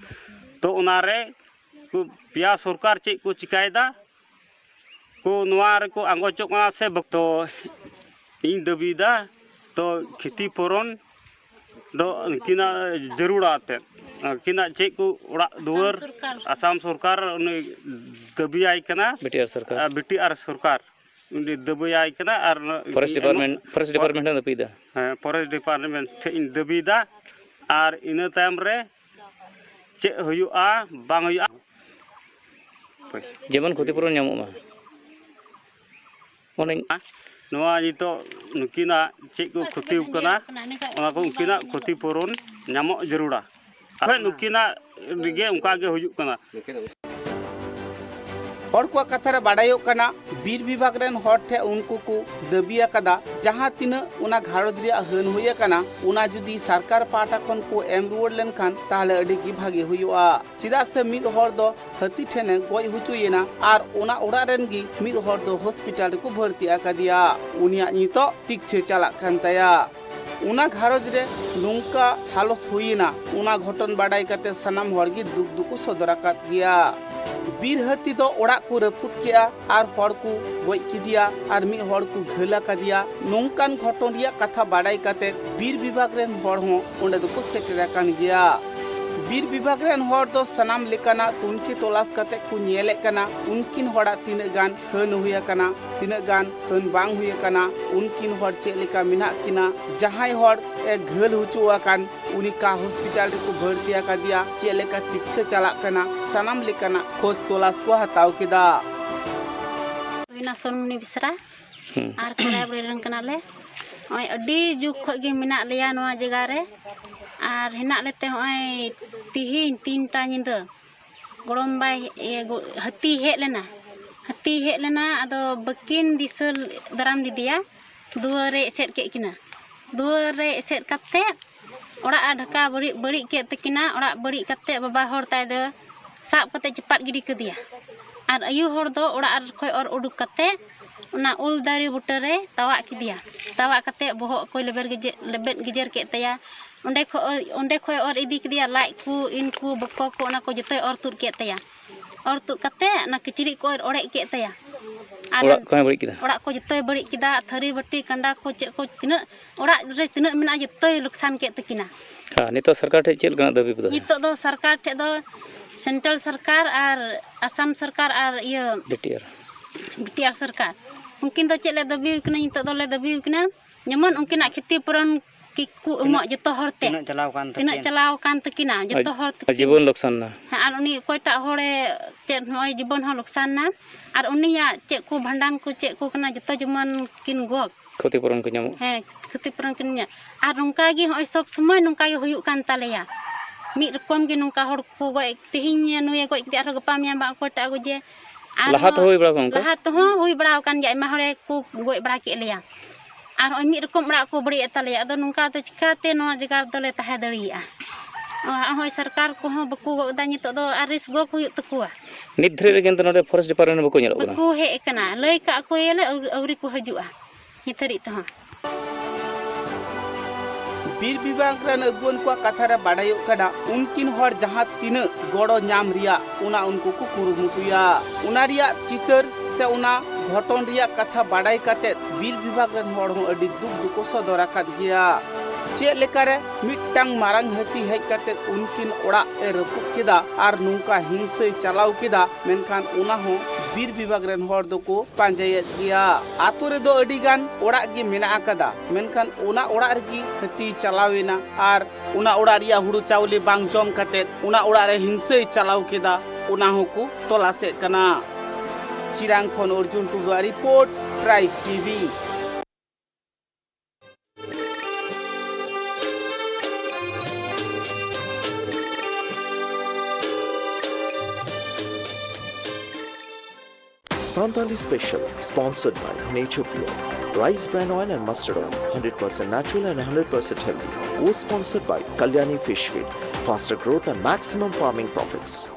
ᱛᱚ ᱚᱱᱟᱨᱮ ᱠᱚ ᱯᱮᱭᱟ ᱥᱚᱨᱠᱟᱨ ᱪᱮᱫ ᱠᱚ ᱪᱤᱠᱟᱭᱮᱫᱟ, ᱠᱚ ᱱᱚᱣᱟ ᱨᱮᱠᱚ ᱟᱸᱜᱚᱪᱚᱜ ᱠᱟᱱᱟ ᱥᱮ ᱵᱟᱠᱚ? ᱤᱧ ᱫᱟᱹᱵᱤᱭᱮᱫᱟ, ᱛᱚ ᱠᱷᱤᱛᱤ ᱯᱩᱨᱚᱱ ᱫᱚ ᱩᱱᱠᱤᱱᱟᱜ ᱡᱟᱹᱨᱩᱲᱟ ᱮᱱᱛᱮᱫ᱾ ᱩᱱᱠᱤᱱᱟᱜ ᱪᱮᱫ ᱠᱚ ᱚᱲᱟᱜ ᱫᱩᱣᱟᱹᱨ ᱥᱚᱨᱠᱟᱨ᱾ ᱟᱥᱟᱢ ᱥᱚᱨᱠᱟᱨ ᱩᱱᱤ ᱫᱟᱹᱵᱤᱭᱟᱭ ᱠᱟᱱᱟ᱾ ᱵᱤ ᱴᱤ ᱟᱨ ᱥᱚᱨᱠᱟᱨ᱾ ᱟᱨ ᱵᱤ ᱴᱤ ᱟᱨ ᱥᱚᱨᱠᱟᱨ ᱩᱱᱤ ᱫᱟᱹᱵᱤᱭᱟᱭ ᱠᱟᱱᱟ᱾ ᱟᱨ ᱯᱷᱚᱨᱮᱥᱴ ᱰᱤᱯᱟᱨᱴᱢᱮᱱᱴ, ᱯᱷᱚᱨᱮᱥᱴ ᱰᱤᱯᱟᱨᱴᱢᱮᱱᱴ ᱮ ᱫᱟᱹᱵᱤᱭᱮᱫᱟ᱾ ᱦᱮᱸ, ᱯᱷᱚᱨᱮᱥᱴ ᱰᱤᱯᱟᱨᱴᱢᱮᱱᱴ ᱴᱷᱮᱱ ᱤᱧ ᱫᱟᱹᱵᱤᱭᱮᱫᱟ᱾ ᱟᱨ ᱤᱱᱟᱹ ᱛᱟᱭᱚᱢ ᱨᱮ ᱪᱮᱫ ᱦᱩᱭᱩᱜᱼᱟ, ᱵᱟᱝ ᱦᱩᱭᱩᱜᱼᱟ, ᱡᱮᱢᱚᱱ ᱠᱷᱚᱛᱤᱯᱩᱨᱚᱱ ᱧᱟᱢᱚᱜ ᱢᱟ᱾ ᱚᱱᱮ ᱱᱚᱣᱟ ᱱᱤᱛᱚᱜ ᱱᱩᱠᱤᱱᱟᱜ ᱪᱮᱫ ᱠᱚ ᱠᱷᱚᱛᱤ ᱠᱟᱱᱟ, ᱚᱱᱟ ᱠᱚ ᱩᱱᱠᱤᱱᱟᱜ ᱠᱷᱚᱛᱤ ᱯᱩᱨᱚᱱ ᱧᱟᱢᱚᱜ ᱡᱟᱹᱨᱩᱲᱟ᱾ ᱟᱨ ᱱᱩᱠᱤᱱᱟᱜ ᱨᱮᱜᱮ ᱚᱱᱠᱟ ᱜᱮ ᱦᱩᱭᱩᱜ ᱠᱟᱱᱟ᱾ ᱦᱚᱲ ᱠᱚᱣᱟᱜ ᱠᱟᱛᱷᱟ ᱨᱮ ᱵᱟᱰᱟᱭᱚᱜ ᱠᱟᱱᱟ, ᱵᱤᱨ ᱵᱤᱵᱷᱟᱜᱽ ᱨᱮᱱ ᱦᱚᱲ ᱴᱷᱮᱱ ᱩᱱᱠᱩ ᱠᱚ ᱫᱟᱹᱵᱤ ᱟᱠᱟᱫᱟ, ᱡᱟᱦᱟᱸ ᱛᱤᱱᱟᱹᱜ ᱚᱱᱟ ᱜᱷᱟᱨᱚᱸᱡᱽ ᱨᱮᱭᱟᱜ ᱦᱟᱹᱱ ᱦᱩᱭ ᱟᱠᱟᱱᱟ, ᱚᱱᱟ ᱡᱩᱫᱤ ᱥᱚᱨᱠᱟᱨ ᱯᱟᱦᱴᱟ ᱠᱷᱚᱱ ᱠᱚ ᱮᱢ ᱨᱩᱣᱟᱹᱲ ᱞᱮᱱᱠᱷᱟᱱ, ᱛᱟᱦᱚᱞᱮ ᱟᱹᱰᱤ ᱜᱮ ᱵᱷᱟᱜᱮ ᱦᱩᱭᱩᱜᱼᱟ᱾ ᱪᱮᱫᱟᱜ ᱥᱮ ᱢᱤᱫ ᱦᱚᱲ ᱫᱚ ᱦᱟᱹᱛᱤ ᱴᱷᱮᱱᱮ ᱜᱚᱡ ᱦᱚᱪᱚᱭᱮᱱᱟ ᱟᱨ ᱚᱱᱟ ᱚᱲᱟᱜ ᱨᱮᱱ ᱜᱮ ᱢᱤᱫ ᱦᱚᱲ ᱫᱚ ᱦᱚᱥᱯᱤᱴᱟᱞ ᱨᱮᱠᱚ ᱵᱷᱚᱨᱛᱤ ᱟᱠᱟᱫᱮᱭᱟ᱾ ᱩᱱᱤᱭᱟᱜ ᱱᱤᱛᱚᱜ ᱛᱤᱠᱪᱷᱟᱹ ᱪᱟᱞᱟᱜ ᱠᱟᱱ ᱛᱟᱭᱟ᱾ ᱚᱱᱟ ᱜᱷᱟᱨᱚᱸᱡᱽ ᱨᱮ ᱱᱚᱝᱠᱟ ᱦᱟᱞᱚᱛ ᱦᱩᱭᱮᱱᱟ, ᱚᱱᱟ ᱜᱷᱚᱴᱚᱱ ᱵᱟᱰᱟᱭ ᱠᱟᱛᱮ ᱥᱟᱱᱟᱢ ᱦᱚᱲ ᱜᱮ ᱫᱩᱠ ᱫᱚᱠᱚ ᱥᱚᱫᱚᱨ ᱟᱠᱟᱫ ᱜᱮᱭᱟ᱾ ᱵᱤᱨ ᱦᱟᱹᱛᱤ ᱫᱚ ᱚᱲᱟᱜ ᱠᱚ ᱨᱟᱹᱯᱩᱫ ᱠᱮᱜᱼᱟ ᱟᱨ ᱦᱚᱲ ᱠᱚ ᱜᱚᱡ ᱠᱮᱫᱮᱭᱟ ᱟᱨ ᱢᱤᱫ ᱦᱚᱲ ᱠᱚ ᱜᱷᱟᱹᱞ ᱟᱠᱟᱫᱮᱭᱟ᱾ ᱱᱚᱝᱠᱟᱱ ᱜᱷᱚᱴᱚᱱ ᱨᱮᱭᱟᱜ ᱠᱟᱛᱷᱟ ᱵᱟᱰᱟᱭ ᱠᱟᱛᱮ ᱵᱤᱨ ᱵᱤᱵᱷᱟᱜᱽ ᱨᱮᱱ ᱦᱚᱲ ᱦᱚᱸ ᱚᱸᱰᱮ ᱫᱚᱠᱚ ᱥᱮᱴᱮᱨ ᱟᱠᱟᱱ ᱜᱮᱭᱟ᱾ ᱵᱤᱨ ᱵᱤᱵᱷᱟᱜᱽ ᱨᱮᱱ ᱦᱚᱲ ᱫᱚ ᱥᱟᱱᱟᱢ ᱞᱮᱠᱟᱱᱟᱜ ᱛᱩᱱᱠᱷᱤ ᱛᱚᱞᱟᱥ ᱠᱟᱛᱮ ᱠᱚ ᱧᱮᱞᱮᱫ ᱠᱟᱱᱟ, ᱩᱱᱠᱤᱱ ᱦᱚᱲᱟᱜ ᱛᱤᱱᱟᱹᱜ ᱜᱟᱱ ᱦᱟᱹᱱ ᱦᱩᱭ ᱟᱠᱟᱱᱟ, ᱛᱤᱱᱟᱹᱜ ᱜᱟᱱ ᱦᱟᱹᱱ ᱵᱟᱝ ᱦᱩᱭ ᱟᱠᱟᱱᱟ, ᱩᱱᱠᱤᱱ ᱦᱚᱲ ᱪᱮᱫ ᱞᱮᱠᱟ ᱢᱮᱱᱟᱜ ᱠᱤᱱᱟ, ᱡᱟᱦᱟᱸᱭ ᱦᱚᱲ ᱮ ᱜᱷᱟᱹᱞ ᱦᱚᱪᱚ ᱟᱠᱟᱱ, ᱩᱱᱤ ᱠᱟ ᱦᱚᱥᱯᱤᱴᱟᱞ ᱨᱮᱠᱚ ᱵᱷᱚᱨᱛᱤ ᱟᱠᱟᱫᱮᱭᱟ, ᱪᱮᱫ ᱞᱮᱠᱟ ᱛᱤᱠᱪᱷᱟᱹ ᱪᱟᱞᱟᱜ ᱠᱟᱱᱟ, ᱥᱟᱱᱟᱢ ᱞᱮᱠᱟᱱᱟᱜ ᱠᱷᱚᱡᱽ ᱛᱚᱞᱟᱥ ᱠᱚ ᱦᱟᱛᱟᱣ ᱠᱮᱫᱟ᱾ ᱦᱩᱭᱱᱟ ᱥᱚᱱᱢᱩᱱᱤ ᱵᱮᱥᱨᱟ᱾ ᱦᱩᱸ᱾ ᱟᱨ ᱠᱚᱲᱟᱭ ᱵᱩᱲᱤ ᱨᱮᱱ ᱠᱟᱱᱟᱞᱮ᱾ ᱱᱚᱜᱼᱚᱭ ᱟᱹᱰᱤ ᱡᱩᱜᱽ ᱠᱷᱚᱡ ᱜᱮ ᱢᱮᱱᱟᱜ ᱞᱮᱭᱟ ᱱᱚᱣᱟ ᱡᱟᱭᱜᱟ ᱨᱮ᱾ ᱟᱨ ᱦᱮᱱᱟᱜ ᱞᱮᱛᱮ ᱱᱚᱜᱼᱚᱭ ᱛᱤᱦᱤᱧ ᱛᱤᱱᱴᱟ ᱧᱤᱫᱟᱹ ᱜᱚᱲᱚᱢ ᱵᱟᱭ, ᱤᱭᱟᱹ, ᱜᱚ-, ᱦᱟᱹᱛᱤ ᱦᱮᱡ ᱞᱮᱱᱟ᱾ ᱦᱟᱹᱛᱤ ᱦᱮᱡ ᱞᱮᱱᱟ, ᱟᱫᱚ ᱵᱟᱹᱠᱤᱱ ᱫᱤᱥᱟᱹ ᱫᱟᱨᱟᱢ ᱞᱮᱫᱮᱭᱟ᱾ ᱫᱩᱣᱟᱹᱨ ᱨᱮ ᱮᱥᱮᱫ ᱠᱮᱫ ᱠᱤᱱᱟ᱾ ᱫᱩᱣᱟᱹᱨ ᱨᱮ ᱮᱥᱮᱫ ᱠᱟᱛᱮ ᱚᱲᱟᱜ ᱮ ᱰᱷᱟᱠᱟ ᱵᱟᱹᱲᱤᱡ, ᱵᱟᱹᱲᱤᱡ ᱠᱮᱫ ᱛᱟᱹᱠᱤᱱᱟ᱾ ᱚᱲᱟᱜ ᱵᱟᱹᱲᱤᱡ ᱠᱟᱛᱮ ᱵᱟᱵᱟ ᱦᱚᱲ ᱛᱟᱭ ᱫᱚ ᱥᱟᱵ ᱠᱟᱛᱮ ᱪᱟᱯᱟᱫ ᱜᱤᱰᱤ ᱠᱮᱫᱮᱭᱟ᱾ ᱟᱨ ᱟᱭᱩ ᱦᱚᱲ ᱫᱚ ᱚᱲᱟᱜ ᱠᱷᱚᱡ ᱚᱨ ᱩᱰᱩᱠ ᱠᱟᱛᱮ ᱚᱱᱟ ᱩᱞ ᱫᱟᱨᱮ ᱵᱩᱴᱟᱹ ᱨᱮ ᱛᱟᱣᱟᱜ ᱠᱮᱫᱮᱭᱟ᱾ ᱛᱟᱣᱟᱜ ᱠᱟᱛᱮ ᱵᱚᱦᱚᱜ ᱠᱚᱭ ᱞᱮᱵᱮᱨ ᱜᱮᱡᱮ-, ᱞᱮᱵᱮᱫ ᱜᱮᱡᱮᱨ ᱠᱮᱫ ᱛᱟᱭᱟ᱾ ᱚᱸᱰᱮ ᱠᱷᱚᱡ, ᱚᱸᱰᱮ ᱠᱷᱚᱡ ᱚᱨ ᱤᱫᱤ ᱠᱮᱫᱮᱭᱟ, ᱞᱟᱡ ᱠᱚ, ᱤᱱ ᱠᱚ, ᱵᱚᱠᱚ ᱠᱚ, ᱚᱱᱟ ᱠᱚ ᱡᱚᱛᱚᱭ ᱚᱨ ᱛᱩᱫ ᱠᱮᱫ ᱛᱟᱭᱟ᱾ ᱚᱨ ᱛᱩᱫ ᱠᱟᱛᱮ ᱚᱱᱟ ᱠᱤᱪᱨᱤᱡ ᱠᱚ ᱚᱨ ᱚᱲᱮᱡ ᱠᱮᱫ ᱛᱟᱭᱟ᱾ ᱟᱨ ᱚᱲᱟᱜ ᱠᱚᱦᱚᱸᱭ ᱵᱟᱹᱲᱤᱡ ᱠᱮᱫᱟ? ᱚᱲᱟᱜ ᱠᱚ ᱡᱚᱛᱚᱭ ᱵᱟᱹᱲᱤᱡ ᱠᱮᱫᱟ, ᱛᱷᱟᱹᱨᱤ ᱵᱟᱹᱴᱤ ᱠᱟᱸᱰᱟ ᱠᱚ ᱪᱮᱫ ᱠᱚ ᱛᱤᱱᱟᱹᱜ ᱚᱲᱟᱜ ᱨᱮ ᱛᱤᱱᱟᱹᱜ ᱢᱮᱱᱟᱜᱼᱟ ᱡᱚᱛᱚᱭ ᱞᱚᱠᱥᱟᱱ ᱠᱮᱫ ᱛᱟᱹᱠᱤᱱᱟ᱾ ᱦᱮᱸ, ᱱᱤᱛᱚᱜ ᱥᱚᱨᱠᱟᱨ ᱴᱷᱮᱱ ᱪᱮᱫ ᱞᱮᱠᱟᱱᱟᱜ ᱫᱟᱹᱵᱤ ᱯᱮ ᱫᱚᱦᱚᱭᱟ? ᱱᱤᱛᱚᱜ ᱫᱚ ᱥᱚᱨᱠᱟᱨ ᱴᱷᱮᱡ ᱫᱚ ᱥᱮᱱᱴᱨᱟᱞ ᱥᱚᱨᱠᱟᱨ ᱟᱨ ᱟᱥᱟᱢ ᱥᱚᱨᱠᱟᱨ ᱟᱨ ᱤᱭᱟᱹ ᱵᱤ ᱴᱤ ᱟᱨ᱾ ᱵᱤ ᱴᱤ ᱟᱨ ᱥᱚᱨᱠᱟᱨ, ᱩᱱᱠᱤᱱ ᱫᱚ ᱪᱮᱫ ᱞᱮ ᱫᱟᱹᱵᱤ ᱠᱟᱱᱟ? ᱱᱤᱛᱚᱜ ᱫᱚᱞᱮ ᱫᱟᱹᱵᱤ ᱠᱟᱱᱟ ᱡᱮᱢᱚᱱ ᱩᱱᱠᱤᱱᱟᱜ ᱠᱷᱮᱛᱤ ᱯᱩᱨᱚᱱ ᱠᱤ ᱠᱚ ᱮᱢᱚᱜ ᱡᱚᱛᱚ ᱦᱚᱲ ᱛᱮ᱾ ᱛᱤᱱᱟᱹᱜ ᱪᱟᱞᱟᱣ ᱠᱟᱱ ᱛᱤᱱᱟᱹᱜ ᱛᱟᱹᱠᱤᱱ? ᱪᱟᱞᱟᱣ ᱟᱠᱟᱱ ᱛᱟᱹᱠᱤᱱᱟ ᱡᱚᱛᱚ ᱦᱚᱲ ᱛᱟᱹᱠᱤᱱ᱾ ᱡᱤᱵᱚᱱ ᱞᱚᱠᱥᱟᱱ ᱮᱱᱟ᱾ ᱦᱮᱸ, ᱟᱨ ᱩᱱᱤ ᱚᱠᱚᱭᱴᱟᱜ ᱦᱚᱲᱮ ᱪᱮᱫ ᱱᱚᱜᱼᱚᱭ ᱡᱤᱵᱚᱱ ᱦᱚᱸ ᱞᱚᱠᱥᱟᱱ ᱮᱱᱟ, ᱟᱨ ᱩᱱᱤᱭᱟᱜ ᱪᱮᱫ ᱠᱚ ᱵᱷᱟᱸᱰᱟᱱ ᱠᱚ ᱪᱮᱫ ᱠᱚ ᱠᱟᱱᱟ ᱡᱚᱛᱚ ᱡᱮᱢᱚᱱ ᱠᱤᱱ ᱜᱚᱜ᱾ ᱠᱷᱚᱛᱤ ᱯᱩᱨᱚᱱ ᱠᱚ ᱧᱟᱢᱚᱜ᱾ ᱦᱮᱸ, ᱠᱷᱚᱛᱤ ᱯᱩᱨᱚᱱ ᱠᱤᱱ ᱧᱟᱢ᱾ ᱟᱨ ᱱᱚᱝᱠᱟ ᱜᱮ ᱱᱚᱜᱼᱚᱭ ᱥᱚᱵ ᱥᱚᱢᱚᱭ ᱱᱚᱝᱠᱟ ᱜᱮ ᱦᱩᱭᱩᱜ ᱠᱟᱱ ᱛᱟᱞᱮᱭᱟ᱾ ᱢᱤᱫ ᱨᱚᱠᱚᱢ ᱜᱮ ᱱᱚᱝᱠᱟ ᱦᱚᱲ ᱠᱚ ᱜᱚᱡ, ᱛᱮᱦᱮᱧ ᱱᱩᱭᱮ ᱜᱚᱡ ᱠᱮᱫᱮᱭᱟ, ᱟᱨᱦᱚᱸ ᱜᱟᱯᱟ ᱢᱮᱭᱟᱝ ᱵᱟᱝ ᱚᱠᱚᱭᱴᱟᱜ ᱮ ᱜᱚᱡᱮ᱾ ᱟᱨ ᱞᱟᱦᱟ ᱛᱮᱦᱚᱸ ᱦᱩᱭ ᱵᱟᱲᱟ ᱟᱠᱟᱱᱟ ᱚᱱᱠᱟ? ᱞᱟᱦᱟ ᱛᱮᱦᱚᱸ ᱦᱩᱭ ᱵᱟᱲᱟ ᱟᱠᱟᱱ ᱜᱮᱭᱟ, ᱟᱭᱢᱟ ᱦᱚᱲᱮ ᱠᱚ ᱜᱚᱡ ᱵᱟᱲᱟ ᱠᱮᱫ ᱞᱮᱭᱟ᱾ ᱟᱨ ᱱᱚᱜᱼᱚᱭ ᱢᱤᱫ ᱨᱚᱠᱚᱢ ᱚᱲᱟᱜ ᱠᱚ ᱵᱟᱹᱲᱤᱡ ᱮᱫ ᱛᱟᱞᱮᱭᱟ, ᱟᱫᱚ ᱱᱚᱝᱠᱟ ᱫᱚ ᱪᱤᱠᱟᱹᱛᱮ ᱱᱚᱣᱟ ᱡᱟᱭᱜᱟ ᱨᱮᱫᱚ ᱞᱮ ᱛᱟᱦᱮᱸ ᱫᱟᱲᱮᱭᱟᱜᱼᱟ? ᱱᱚᱜᱼᱚᱭ ᱥᱚᱨᱠᱟᱨ ᱠᱚᱦᱚᱸ ᱵᱟᱠᱚ ᱜᱚᱜ ᱮᱫᱟ, ᱱᱤᱛᱚᱜ ᱫᱚ ᱟᱨ ᱨᱤᱥ ᱜᱚᱜ ᱦᱩᱭᱩᱜ ᱛᱟᱠᱚᱣᱟ᱾ ᱱᱤᱛ ᱫᱷᱟᱹᱨᱤᱡ ᱨᱮ ᱠᱤᱱᱛᱩ ᱱᱚᱰᱮ ᱯᱷᱚᱨᱮᱥᱴ ᱰᱤᱯᱟᱨᱴᱢᱮᱱᱴ ᱵᱟᱠᱚ ᱧᱮᱞᱚᱜ ᱠᱟᱱᱟ᱾ ᱵᱟᱠᱚ ᱦᱮᱡ ᱟᱠᱟᱱᱟ, ᱞᱟᱹᱭ ᱠᱟᱜ ᱠᱚ ᱭᱟᱞᱮ, ᱟᱹᱣ-, ᱟᱹᱣᱨᱤ ᱠᱚ ᱦᱤᱡᱩᱜᱼᱟ ᱱᱤᱛ ᱫᱷᱟᱹᱨᱤᱡ ᱛᱮᱦᱚᱸ᱾ ᱵᱤᱨ ᱵᱤᱵᱷᱟᱜᱽ ᱨᱮᱱ ᱟᱹᱜᱩᱣᱟᱹᱱ ᱠᱚᱣᱟᱜ ᱠᱟᱛᱷᱟ ᱨᱮ ᱵᱟᱰᱟᱭᱚᱜ ᱠᱟᱱᱟ, ᱩᱱᱠᱤᱱ ᱦᱚᱲ ᱡᱟᱦᱟᱸ ᱛᱤᱱᱟᱹᱜ ᱜᱚᱲᱚ ᱧᱟᱢ ᱨᱮᱭᱟᱜ, ᱚᱱᱟ ᱩᱱᱠᱩ ᱠᱚ ᱠᱩᱨᱩᱢᱩᱴᱩᱭᱟ᱾ ᱚᱱᱟ ᱨᱮᱭᱟᱜ ᱪᱤᱛᱟᱹᱨ ᱥᱮ ᱚᱱᱟ ᱜᱷᱚᱴᱚᱱ ᱨᱮᱭᱟᱜ ᱠᱟᱛᱷᱟ ᱵᱟᱰᱟᱭ ᱠᱟᱛᱮ ᱵᱤᱨ ᱵᱤᱵᱷᱟᱜᱽ ᱨᱮᱱ ᱦᱚᱲ ᱦᱚᱸ ᱟᱹᱰᱤ ᱫᱩᱠ ᱫᱚᱠᱚ ᱥᱚᱫᱚᱨ ᱟᱠᱟᱫ ᱜᱮᱭᱟ᱾ ᱪᱮᱫ ᱞᱮᱠᱟᱨᱮ ᱢᱤᱫᱴᱟᱝ ᱢᱟᱨᱟᱝ ᱦᱟᱹᱛᱤ ᱦᱮᱡ ᱠᱟᱛᱮ ᱩᱱᱠᱤᱱ ᱚᱲᱟᱜ ᱮ ᱨᱟᱹᱯᱩᱫ ᱠᱮᱫᱟ ᱟᱨ ᱱᱚᱝᱠᱟ ᱦᱤᱝᱥᱟᱹᱭ ᱪᱟᱞᱟᱣ ᱠᱮᱫᱟ, ᱢᱮᱱᱠᱷᱟᱱ ᱚᱱᱟ ᱦᱚᱸ ᱵᱤᱨ ᱵᱤᱵᱷᱟᱜᱽ ᱨᱮᱱ ᱦᱚᱲ ᱫᱚᱠᱚ ᱯᱟᱸᱡᱟᱭᱮᱫ ᱜᱮᱭᱟ᱾ ᱟᱛᱳ ᱨᱮᱫᱚ ᱟᱹᱰᱤ ᱜᱟᱱ ᱚᱲᱟᱜ ᱜᱮ ᱢᱮᱱᱟᱜ ᱟᱠᱟᱫᱟ, ᱢᱮᱱᱠᱷᱟᱱ ᱚᱱᱟ ᱚᱲᱟᱜ ᱨᱮᱜᱮ ᱦᱟᱹᱛᱤᱭ ᱪᱟᱞᱟᱣ ᱮᱱᱟ ᱟᱨ ᱚᱱᱟ ᱚᱲᱟᱜ ᱨᱮᱭᱟᱜ ᱦᱩᱲᱩ ᱪᱟᱣᱞᱮ ᱵᱟᱝ ᱡᱚᱢ ᱠᱟᱛᱮ ᱚᱱᱟ ᱚᱲᱟᱜ ᱨᱮ ᱦᱤᱝᱥᱟᱹᱭ ᱪᱟᱞᱟᱣ ᱠᱮᱫᱟ, ᱚᱱᱟ ᱦᱚᱸᱠᱚ ᱛᱚᱞᱟᱥᱮᱫ ᱠᱟᱱᱟ᱾ ᱪᱤᱨᱟᱝ ᱠᱷᱚᱱ Arjun ᱴᱩᱰᱩᱣᱟᱜ report, tribe T V. Santali Special, sponsored by Nature Pure, Rice Bran Oil and Mustard Oil, hundred percent natural and hundred percent healthy. Co-sponsored by Kalyani Fish Feed, faster growth and maximum farming profits.